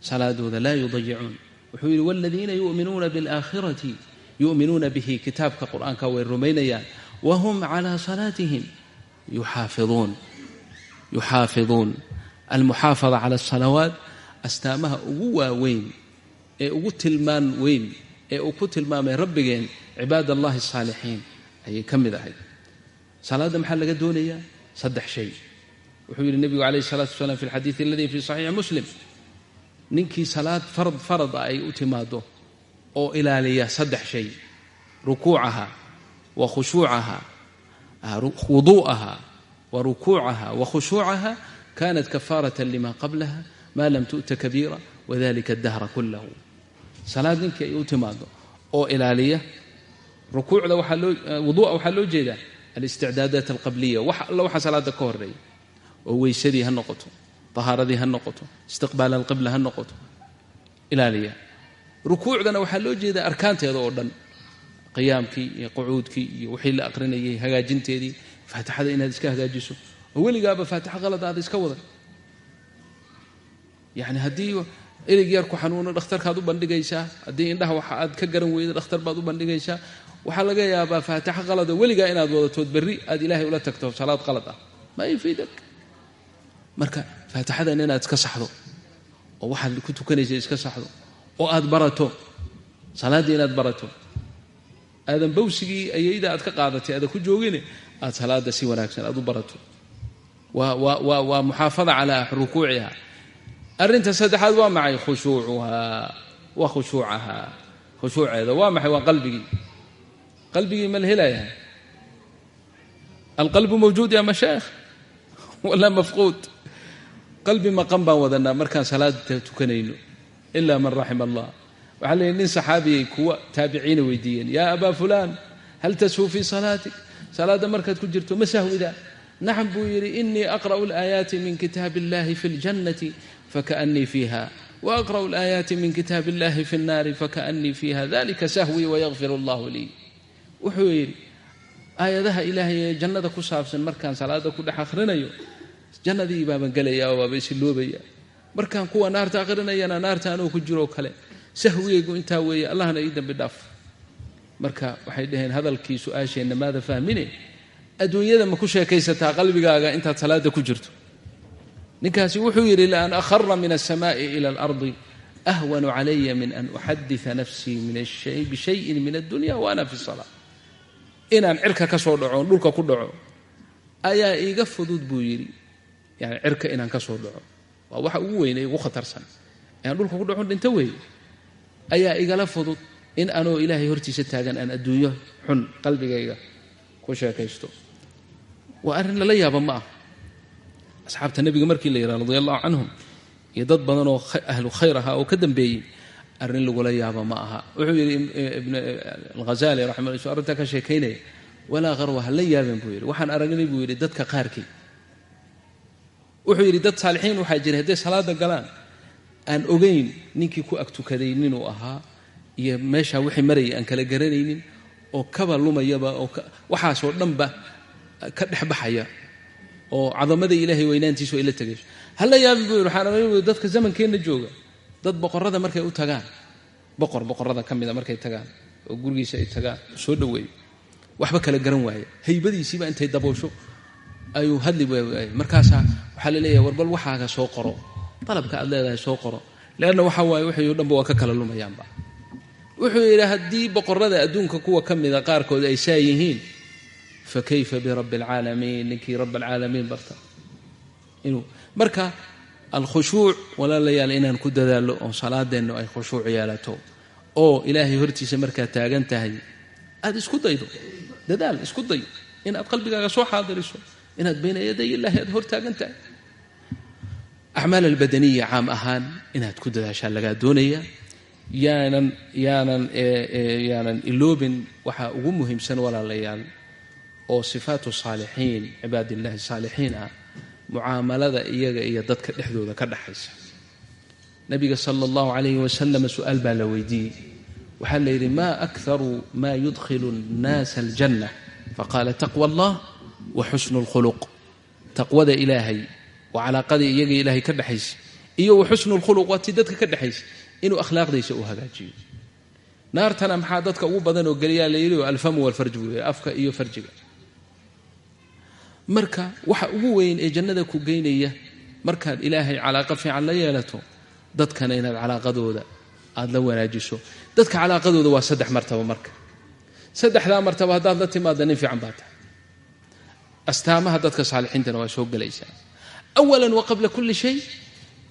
salaadooda لا يضيعون. Wuxuu yidhi والذين يؤمنون بالآخرة, يؤمنون به, kitaabka Qur-aanka way rumaynayaan, وهم على صلاتهم يحافظون, يحافظون. المحافظة على الصلوات astaamaha ugu waaweyn ee ugu tilmaan weyn ee uu ku tilmaamay rabbigeen عباد الله الصالحين ayay ka mid ahayd. Salaadda maxaa laga doonayaa? Saddex shay. Wuxuu yidhi nebigu عليه الصلاة والسلام في الحديث الذي في صحيح مسلم, ninkii salaad farad farad ah ay u timaado oo ilaaliya saddex shay, ركوعها وخشوعها, وضوءها وركوعها وخشوعها, كانت كفارة لما قبلها ما لم تؤت كبيرة وذلك الدهر كله. Salaad ninkii ay u timaado oo ilaaliya rukuucda, waxaa loo wuduu'a, waxaa loo jeedaa الاستعدادات القبلية, wax alla waxa salaada ka horeeya oo weysadii ha noqoto, tahaaradii ha noqoto, استقبال القبلة ha noqoto, ilaaliya. Rukuucdana waxaa loo jeedaa arkaanteeda oo dhan, qiyaamkii iyo qucuudkii iyo wixii la aqrinayay hagaajinteedii, faatixada inaad iska hagaajiso oo weligaaba faatixo qalad aad iska wadan. Yacni haddii ilig yar ku xanuuno, dhakhtarkaad u bandhigaysaa. Haddii indhaha waxa aad ka garan weydo, dhakhtar baad u bandhigaysaa. Waxaa laga yaabaa faatixo qalada weligaa inaad wadatood berri aad Ilaahay ula tagto salaad qalad ah. ما يفيدك. Marka faatixadan inaad iska saxdo oo waxaad ku tukanaysa iska saxdo oo aad barato salaaddii, inaad barato, aadan bawsigii ayayda aad ka qaadatay aadan ku joogine, aad salaadda si wanaagsan aad u barato, waa محافظة على ركوعها. Arrinta saddexaad waa maxay? خشوعها وخشوعها. Khushuuceeda waa maxay? Waa qalbigii. Qalbigii ma la helayaa? القلب موجود يا مشايخ ولا مفقود؟ Qalbi maqan baan wadanaa markaan salaada tukanayno, إلا من رحم الله. Waxaa leeyahy nin saxaabiyay kuwa taabiciina weydiiyeen, يا أبا فلان, هل تسهو في صلاتك? Salaadda markaad ku jirto ma sahwidaa? نعم, buu yidhi, إني أقرأ الآيات من كتاب الله في الجنة فكأني فيها, وأقرأ الآيات من كتاب الله في النار فكأني فيها, ذلك سهوي ويغفر الله لي. Wuxuu yidhi, aayadaha Ilaahay ee jannada ku saabsan markaan salaada ku dhex akhrinayo, jannadii baaban gelayaa oo waaba isiloobaya. Markaan kuwa naarta aqrinayana naarta anoo ku jiroo kale. Sahwigaygu intaa weeye, Allahna ii dambi dhaaf. Marka waxay dhaheen hadalkii su-aasheenna maada fahmine, adduunyada ma ku sheekaysataa qalbigaaga intaad salaada ku jirto? Ninkaasi wuxuu yidhi laan akhara min alsamaa'i ila alardi ahwanu calaya min an uxadita nafsii bishayin min addunya wa ana fi salaa. Inaan cirka ka soo dhaco oon dhulka ku dhaco ayaa iiga fudud buu yidhi. Yani cirka inaan ka soo dhaco waa waxa ugu weyne ugu khatarsan, inaan dhulka ku dhaco dhinto weeye, ayaa igala fudud in anoo Ilaahay hortiisa taagan aan adduunyo xun qalbigayga ku sheekaysto. Waa arrin lala yaaba ma ah. Asxaabta nebiga markii la yidhaha radia allahu canhum iyo dad badan oo ahlu khayr ahaa oo ka dambeeyey, arrin lagula yaaba ma aha. Wuxuu yidhi Ibn Alghazali raximah, arrintaa ka sheekaynaya, walaa qarwa, ha la yaabeen buu yidhi, waxaan aragnay buu yidhi dadka qaarkii. Wuxuu yidhi dad saalixiin waxaa jiray hadday salaada galaan aan ogeyn ninkii ku ag tukaday ninuu ahaa iyo meeshaa wixii marayay aan kala garanaynin, oo kaba lumayaba, oo waxaasoo dhanba ka dhex baxaya, oo cadamada Ilaahay weynaantiisu ay la tegayso. Hala yaabin buu yidhi, waxaan aragnay buu dadka zamankeenna jooga dad boqorrada markay u tagaan, boqor boqorrada ka mida markay tagaan oo gurigiisa ay tagaan, soo dhoweeyo, waxba kala garan waaya, haybadiisiiba intay daboosho ayuu hadli waayay. Markaasaa waxaa la leeyahay, war bal waxaaga soo qoro, dalabka aad leedahay soo qoro, leanna waxa waaye wixii o dhanba waa ka kala lumayaanba. Wuxuu yidhi haddii boqorrada adduunka kuwa ka mida qaarkood ay saa yihiin, fa kayfa birabbi alcaalamiin, ninkii rabb alcaalamiin barta inuu. Marka alkhushuuc, walaalayaal, inaan ku dadaallo oo salaadeennu ay khushuuc yeelato, oo Ilaahay hortiisa markaad taagan tahay aad isku daydo, dadaal isku day inaad qalbigaaga soo xaadiriso inaad bayna yaday Illaahi aad hor taagan tahay. Acmaal albadaniya caam ahaan inaad ku dadaashaa lagaa doonaya. Yaanan iloobin waxaa ugu muhiimsan, walaalayaal, oo sifaatu saalixiin, cibaadillahi saalixiin ah, mucaamalada iyaga iyo dadka dhexdooda ka dhaxaysa. Nabiga sala allahu calayhi wasalam su-aal baa la weydiiyey. Waxaa la yidhi: "Ma akharu ma yudkhilu annaasa aljanna?" Faqaala: "Taqwa Allah wa xusnu lkhuluq." Taqwada Ilaahay waa calaaqadii iyaga Ilaahay ka dhexaysa, iyo wa xusnu lkhuluq, waa tii dadka ka dhexaysa, inuu akhlaaqdiisa u hagaajiyo. Naartana maxaa dadka ugu badan oo geliyaa la yidhi? "Alfamu walfarj," buu yidhi, afka iyo farjiga. Marka waxa ugu weyn ee jannada ku geynaya, markaad Ilaahay calaaqo fiican la yeelato, dadkana inaad calaaqadooda aada la wanaajiso. Dadka calaaqadooda waa saddex martaba. Marka saddexdaa martaba haddaad la timaadda, nin fiican baa tahay, astaamaha dadka saalixiintana waa soo gelaysaa. Awalan wa qabla kulli shay,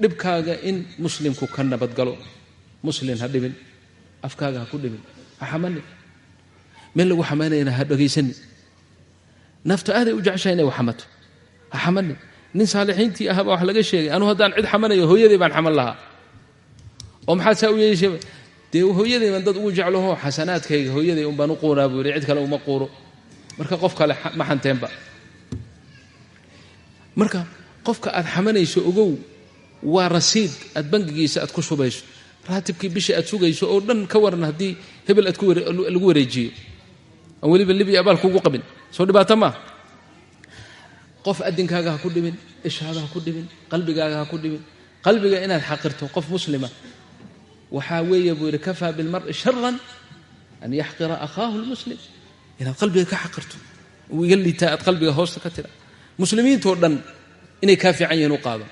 dhibkaaga in muslimku ka nabadgalo. Muslim ha dhibin, afkaaga ha ku dhibin, ha xamanin, meel lagu xamaynayana ha dhegaysanin. Naftu aaday u jeceshahay inay wax xamato. Ha xamanin. Nin saalixiintii ahaba wax laga sheegay: "Anuu haddaan cid xamanayo, hooyaday baan xaman lahaa." "Oo maxaad saa u yeeshay?" "Dee hooyaday baan dad ugu jeclaho, xasanaadkayga hooyaday un baan u quuraa," buu yidhi, "cid kale uma quuro." Marka qof kale ma xanteenba. Marka qofka aad xamanayso, ogow, waa rasiid aad bangigiisa aad ku shubayso, raatibkii bisha aad sugayso oo dhan. Ka waran haddii hebel aad lagu wareejiyo aan weliba libiya abaal kugu qabin? Soo dhibaato maa? Qof adinkaaga ha ku dhibin, ishaada ha ku dhibin, qalbigaaga ha ku dhibin. Qalbiga inaad xaqirto qof muslima waxaa weeye, buu yidhi, "Kafaa bilmar'i sharan an yaxqira akhaahu lmuslim." Inaad qalbiga ka xaqirto, uu iga liitaa, aad qalbiga hoosta ka tira, muslimiintoo dhan inay kaa fiican yihiin u qaado.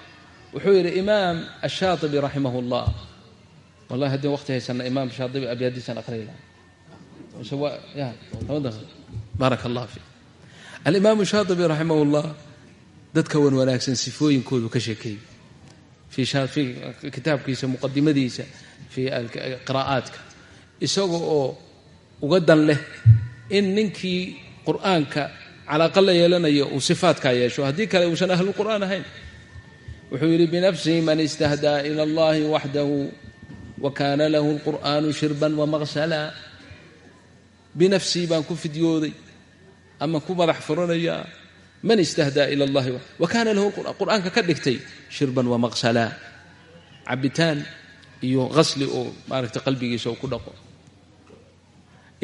Wuxuu yidhi Imaam Ashaatibi raximah اllah, wallahi haddii waqti haysana Imaam Shaatibi abyaadiisaan aqriyi lahaa. Baaraka allah fiik. Alimaamu Shaatibi raximah اllah dadka wan wanaagsan sifooyinkoodu ka sheekeeyey fii kitaabkiisa muqadimadiisa fii qiraa'aadka, isaga oo uga dan leh in ninkii Qur'aanka calaaqa la yeelanayo uu sifaadkaa yeesho, haddii kale uusan ahlulqur'aan ahayn. Wuxuu yidhi: "Binafsihi man istahdaa ila allahi waxdahu wa kaana lahu alqur'aanu shirban wamaqsala." Binafsii baan ku fidyooday ama ku madax furanayaa man istahdaa ila allahi wa kaana lahu, Qur'aanka ka dhigtay shirban wamaqsala, cabitaan iyo qasli oo maaragtay qalbigiisa uu ku dhaqo.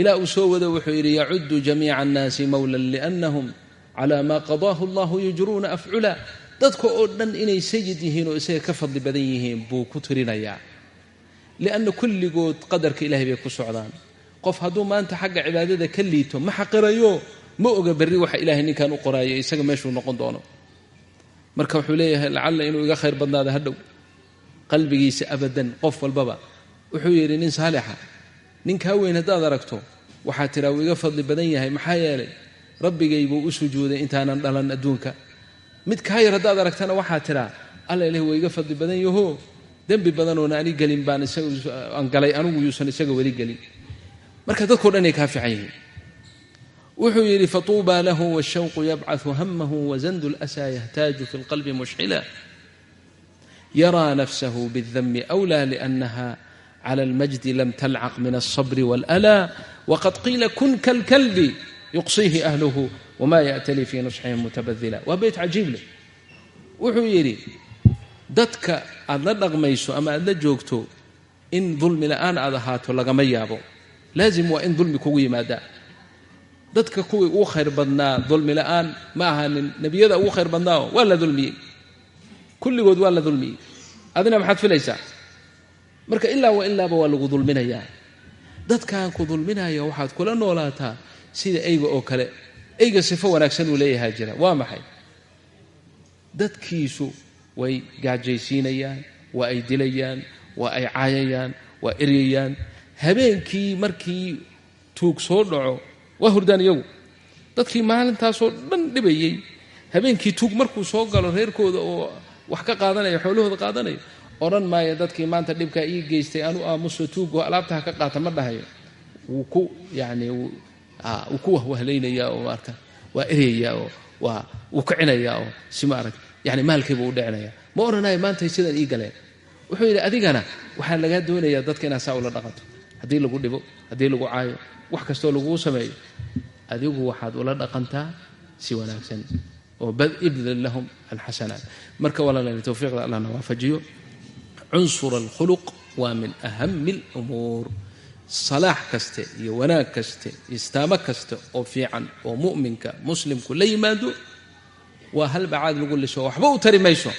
Ilaa uu soo wado wuxuu yidhi: "Yacudu jamiica annaasi mawlan liannahum cala ma qadaahu allahu yujruuna afcula." Dadka oo dhan inay sayid yihiin oo isaga ka fadli badan yihiin buu ku tirinayaa, lianna kulligood qadarka ilahay bay ku socdaan. Qof hadduu maanta xagga cibaadada ka liito ma xaqirayo, ma oga berri waxa ilaahay ninkan u qoraayo isaga meeshuu noqon doono. Marka wuxuu leeyahay lacalla inuu iga khayr badnaado hadhow. Qalbigiisa abadan qof walbaba wuxuu yidhi nin saalixa, ninkaa weyn haddaad aragto waxaa tiraa wuu iga fadli badan yahay, maxaa yeelay rabbigay buu u sujuuday intaanan dhalan adduunka. Mid kaa yar haddaad aragtana waxaa tiraa alla ilahi waa iga fadli badan yaho, dembi badanoona ani gelin baan aan galay anigu yuusan isaga weli gelin. Marka dadkao dhan ay kaa fiican yihiin. Wuxuu yidhi fatuuba lahu washawqu yabcaثu hamahu wazandu اlأsaa yahtaaju fi اlqalbi mushcila yaraa nafsahu bاldami أwlى liأnnaha clى اlmajdi lam talcaq min الصbr wاlأlى waqad qiila kun kalkalbi yuqsiihi ahluhu wma ya'tali fii nusxihim mutabadila. Waa beyt cajiib leh. Wuxuu yidhi dadka aad la dhaqmayso ama aad la joogto in dulmi la'aan aad ahaato lagama yaabo, laazim waa in dulmi kugu yimaadaa. Dadka kuwii ugu khayr badnaa dulmi la'aan ma ahaanin, nebiyada ugu khayr badnaao waa la dulmiyey, kulligood waa la dulmiyey. Adina maxaad filaysaa? Marka ilaa wa ilaaba waa lagu dulminayaa. Dadkan ku dulminaya waxaad kula noolaataa sida eyga oo kale. Eyga sifo wanaagsan uu leeyahaa jira, waa maxay? Dadkiisu way gaajaysiinayaan, waa ay dilayaan, waa ay caayayaan, waa eryayaan. Habeenkii markii tuug soo dhaco waa hurdaan iyagu. Dadkii maalintaasoo dhan dhibayey habeenkii tuug markuu soo galo reerkooda oo wax ka qaadanaya, xoolahooda qaadanaya, odhan maayo dadkii maanta dhibkaa ii geystay anu aamuso tuugo alaabta ha ka qaata ma dhahayo. Wuu ku yacni wuu ku wahwahlaynayaa oo maarka waa eryayaa oo waa wuu kicinayaa oo si maarag yani maalkiiba u dhicinaya. Ma odhanayo maantay sidan ii galeen. Wuxuu yidhi adigana waxaa lagaa doonayaa dadka inaad saa ula dhaqanto. Haddii lagu dhibo, haddii lagu caayo, wax kastoo laguu sameeyo, adigu waxaad ula dhaqantaa si wanaagsan oo ibdil lahum alxasanaat. Marka walaaleel tawfiiqda allahna waafajiyo. Cunsur alkhuluq waa min ahami alumuur. Salaax kaste iyo wanaag kaste, istaamo kaste oo fiican oo mu'minka muslimku la yimaado waa hal bacaad lagu liso, waxba u tari mayso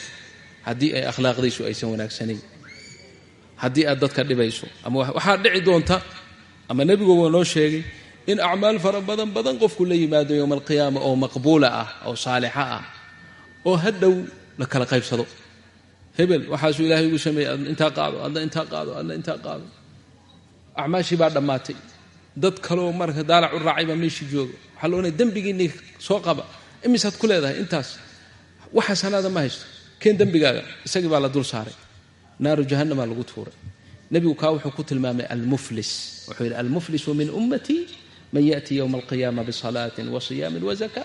haddii ay akhlaaqdiisu aysan wanaagsanayn, haddii aad dadka dhibayso. Ama waxaa dhici doonta, ama nebigu waa noo sheegay in acmaal fara badan badan qofku la yimaado yowma alqiyaama oo maqbuula ah oo saalixa ah oo hadhow la kala qaybsado. Hebel waxaasuu ilaahay ugu sameeyey, adna intaa qaado, adna intaa qaado, adna intaa qaado. Acmaashii baa dhammaatay, dad kaloo marka daalac u raacay baa meeshii jooga. Waxaa la ohanaya dembigiinii soo qaba, imisaad ku leedahay intaas, waxa sanaada ma haysto, keen dembigaaga. Isagii baa la dul saaray, naaru jahannamaa lagu tuuray. Nebigu kaa wuxuu ku tilmaamay almuflis. Wuxuu yidhi almuflisu min ummatii man yaأti yowma alqiyaama bisalaatin wa siyaamin wa zaka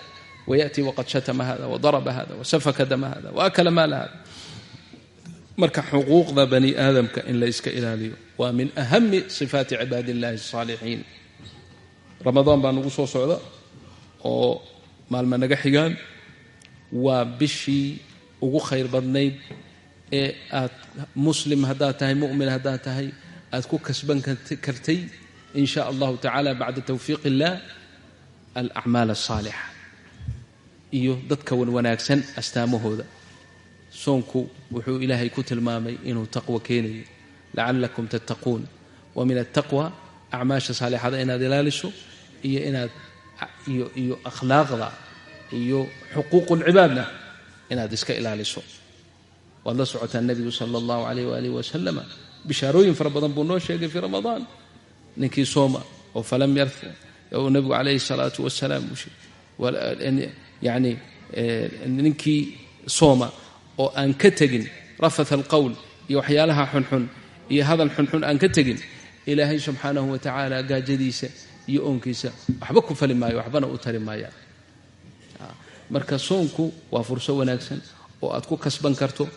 wayaأti waqad shatama hada wadaraba hada wasafaka dama hada waakala maala hada. Marka xuquuqda bani aadamka in la iska ilaaliyo waa min ahami sifaati cibaadi illahi asaalixiin. Ramadaan baa nagu soo socda oo maalma naga xigaan. Waa bishii ugu khayr badnayd ee aad muslim haddaad tahay, mu'min haddaad tahay, aad ku kasban kartay in sha allahu tacaala bacda tawfiiq illah alacmaal alsaalixa iyo dadka wanwanaagsan astaamahooda. Soonku wuxuu ilaahay ku tilmaamay inuu taqwo keenayo, lacalakum tattaquun. Wa min altaqwa acmaasha saalixada inaad ilaaliso iyo inaad iyo akhlaaqda iyo xuquuqulcibaadna inaad iska ilaaliso. Waad la socotaa nebigu sala allahu calayh waaalih wasalama bishaarooyin fara badan buu noo sheegay fii ramadaan. Ninkii sooma oo falam yarfu oo nebigu calayhi salaatu wasalaam yacni ninkii sooma oo aan ka tegin rafath alqowl iyo waxyaalaha xunxun iyo hadal xunxun aan ka tegin, ilaahay subxaanahu wa tacaala gaajadiisa iyo oonkiisa waxba ku fali maayo, waxbana u tari maayaan. Marka soonku waa furso wanaagsan oo aad ku kasban karto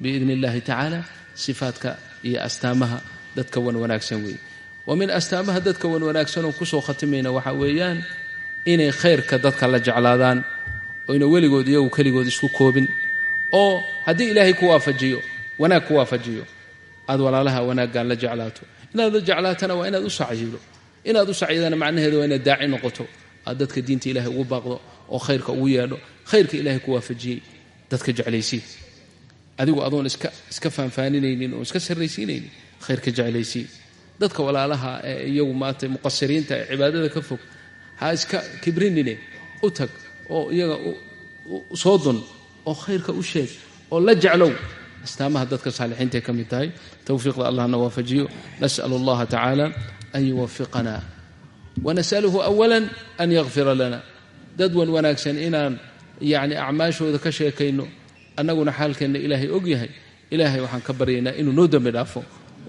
biidni illahi tacaala sifaadka iyo astaamaha dadka wan wanaagsan weeye. Wa min astaamaha dadka wan wanaagsan oo kusoo khatimayna waxaa weeyaan inay khayrka dadka la jeclaadaan oyna weligood iyagu keligood isku koobin, oo haddii ilaahay ku waafajiyo wanaag ku waafajiyo aad walaalaha wanaaggaa la jeclaato. Inaad la jeclaatana waa inaad u sacyido. Inaad u sacyidana macnaheedu waa inaad daaci noqoto, aad dadka diinta ilahay ugu baaqdo oo khayrka ugu yeedho, khayrka ilaahay ku waafajiyey Dadka jeclaysii, adigu adoon iska faanfaaninaynin oo iska sarraysiinaynin, khayrka jeclaysii. Dadka walaalaha ee iyagu maanta muqasiriinta ee cibaadada ka fog ha iska kibrinine, u tag oo iyaga soo dun oo khayrka u sheeg oo la jeclow. Astaamaha dadka saalixiintaay ka mid tahay. Towfiiqda allahna waafajiyo. Nas'al allaha tacaala an yuwafiqana, wanas'aluhu awala an yakfira lana. Dad wan wanaagsan inaan yacni acmaashooda ka sheekayno, annaguna xaalkeenna Ilaahay og yahay. Ilaahay waxaan ka baryaynaa inuu noo dembi dhaafo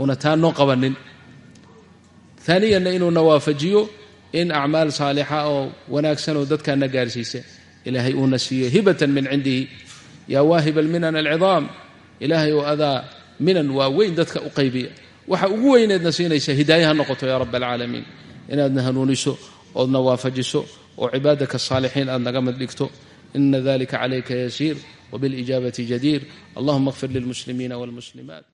una taa noo qabanin. Aaniyanna inuuna waafajiyo in acmaal saalixa oo wanaagsanoo dadkaana gaarsiisa Ilaahay uuna siiyo, hibatan min cindihi. Yaa waahib alminan alcidaam, Ilaahay oo adaa minan waa weyn dadka u qaybiya, waxa ugu weyneedna siinaysa hidaaya ha noqoto, yaa rab alcaalamiin, inaadna hanuuniso oodna waafajiso oo cibaadaka saalixiin aad naga mid dhigto. Ina dalika calayka yasiir wbilijaabati jadiir. Allahuma اغfir lilmuslimiina wاlmuslimaat.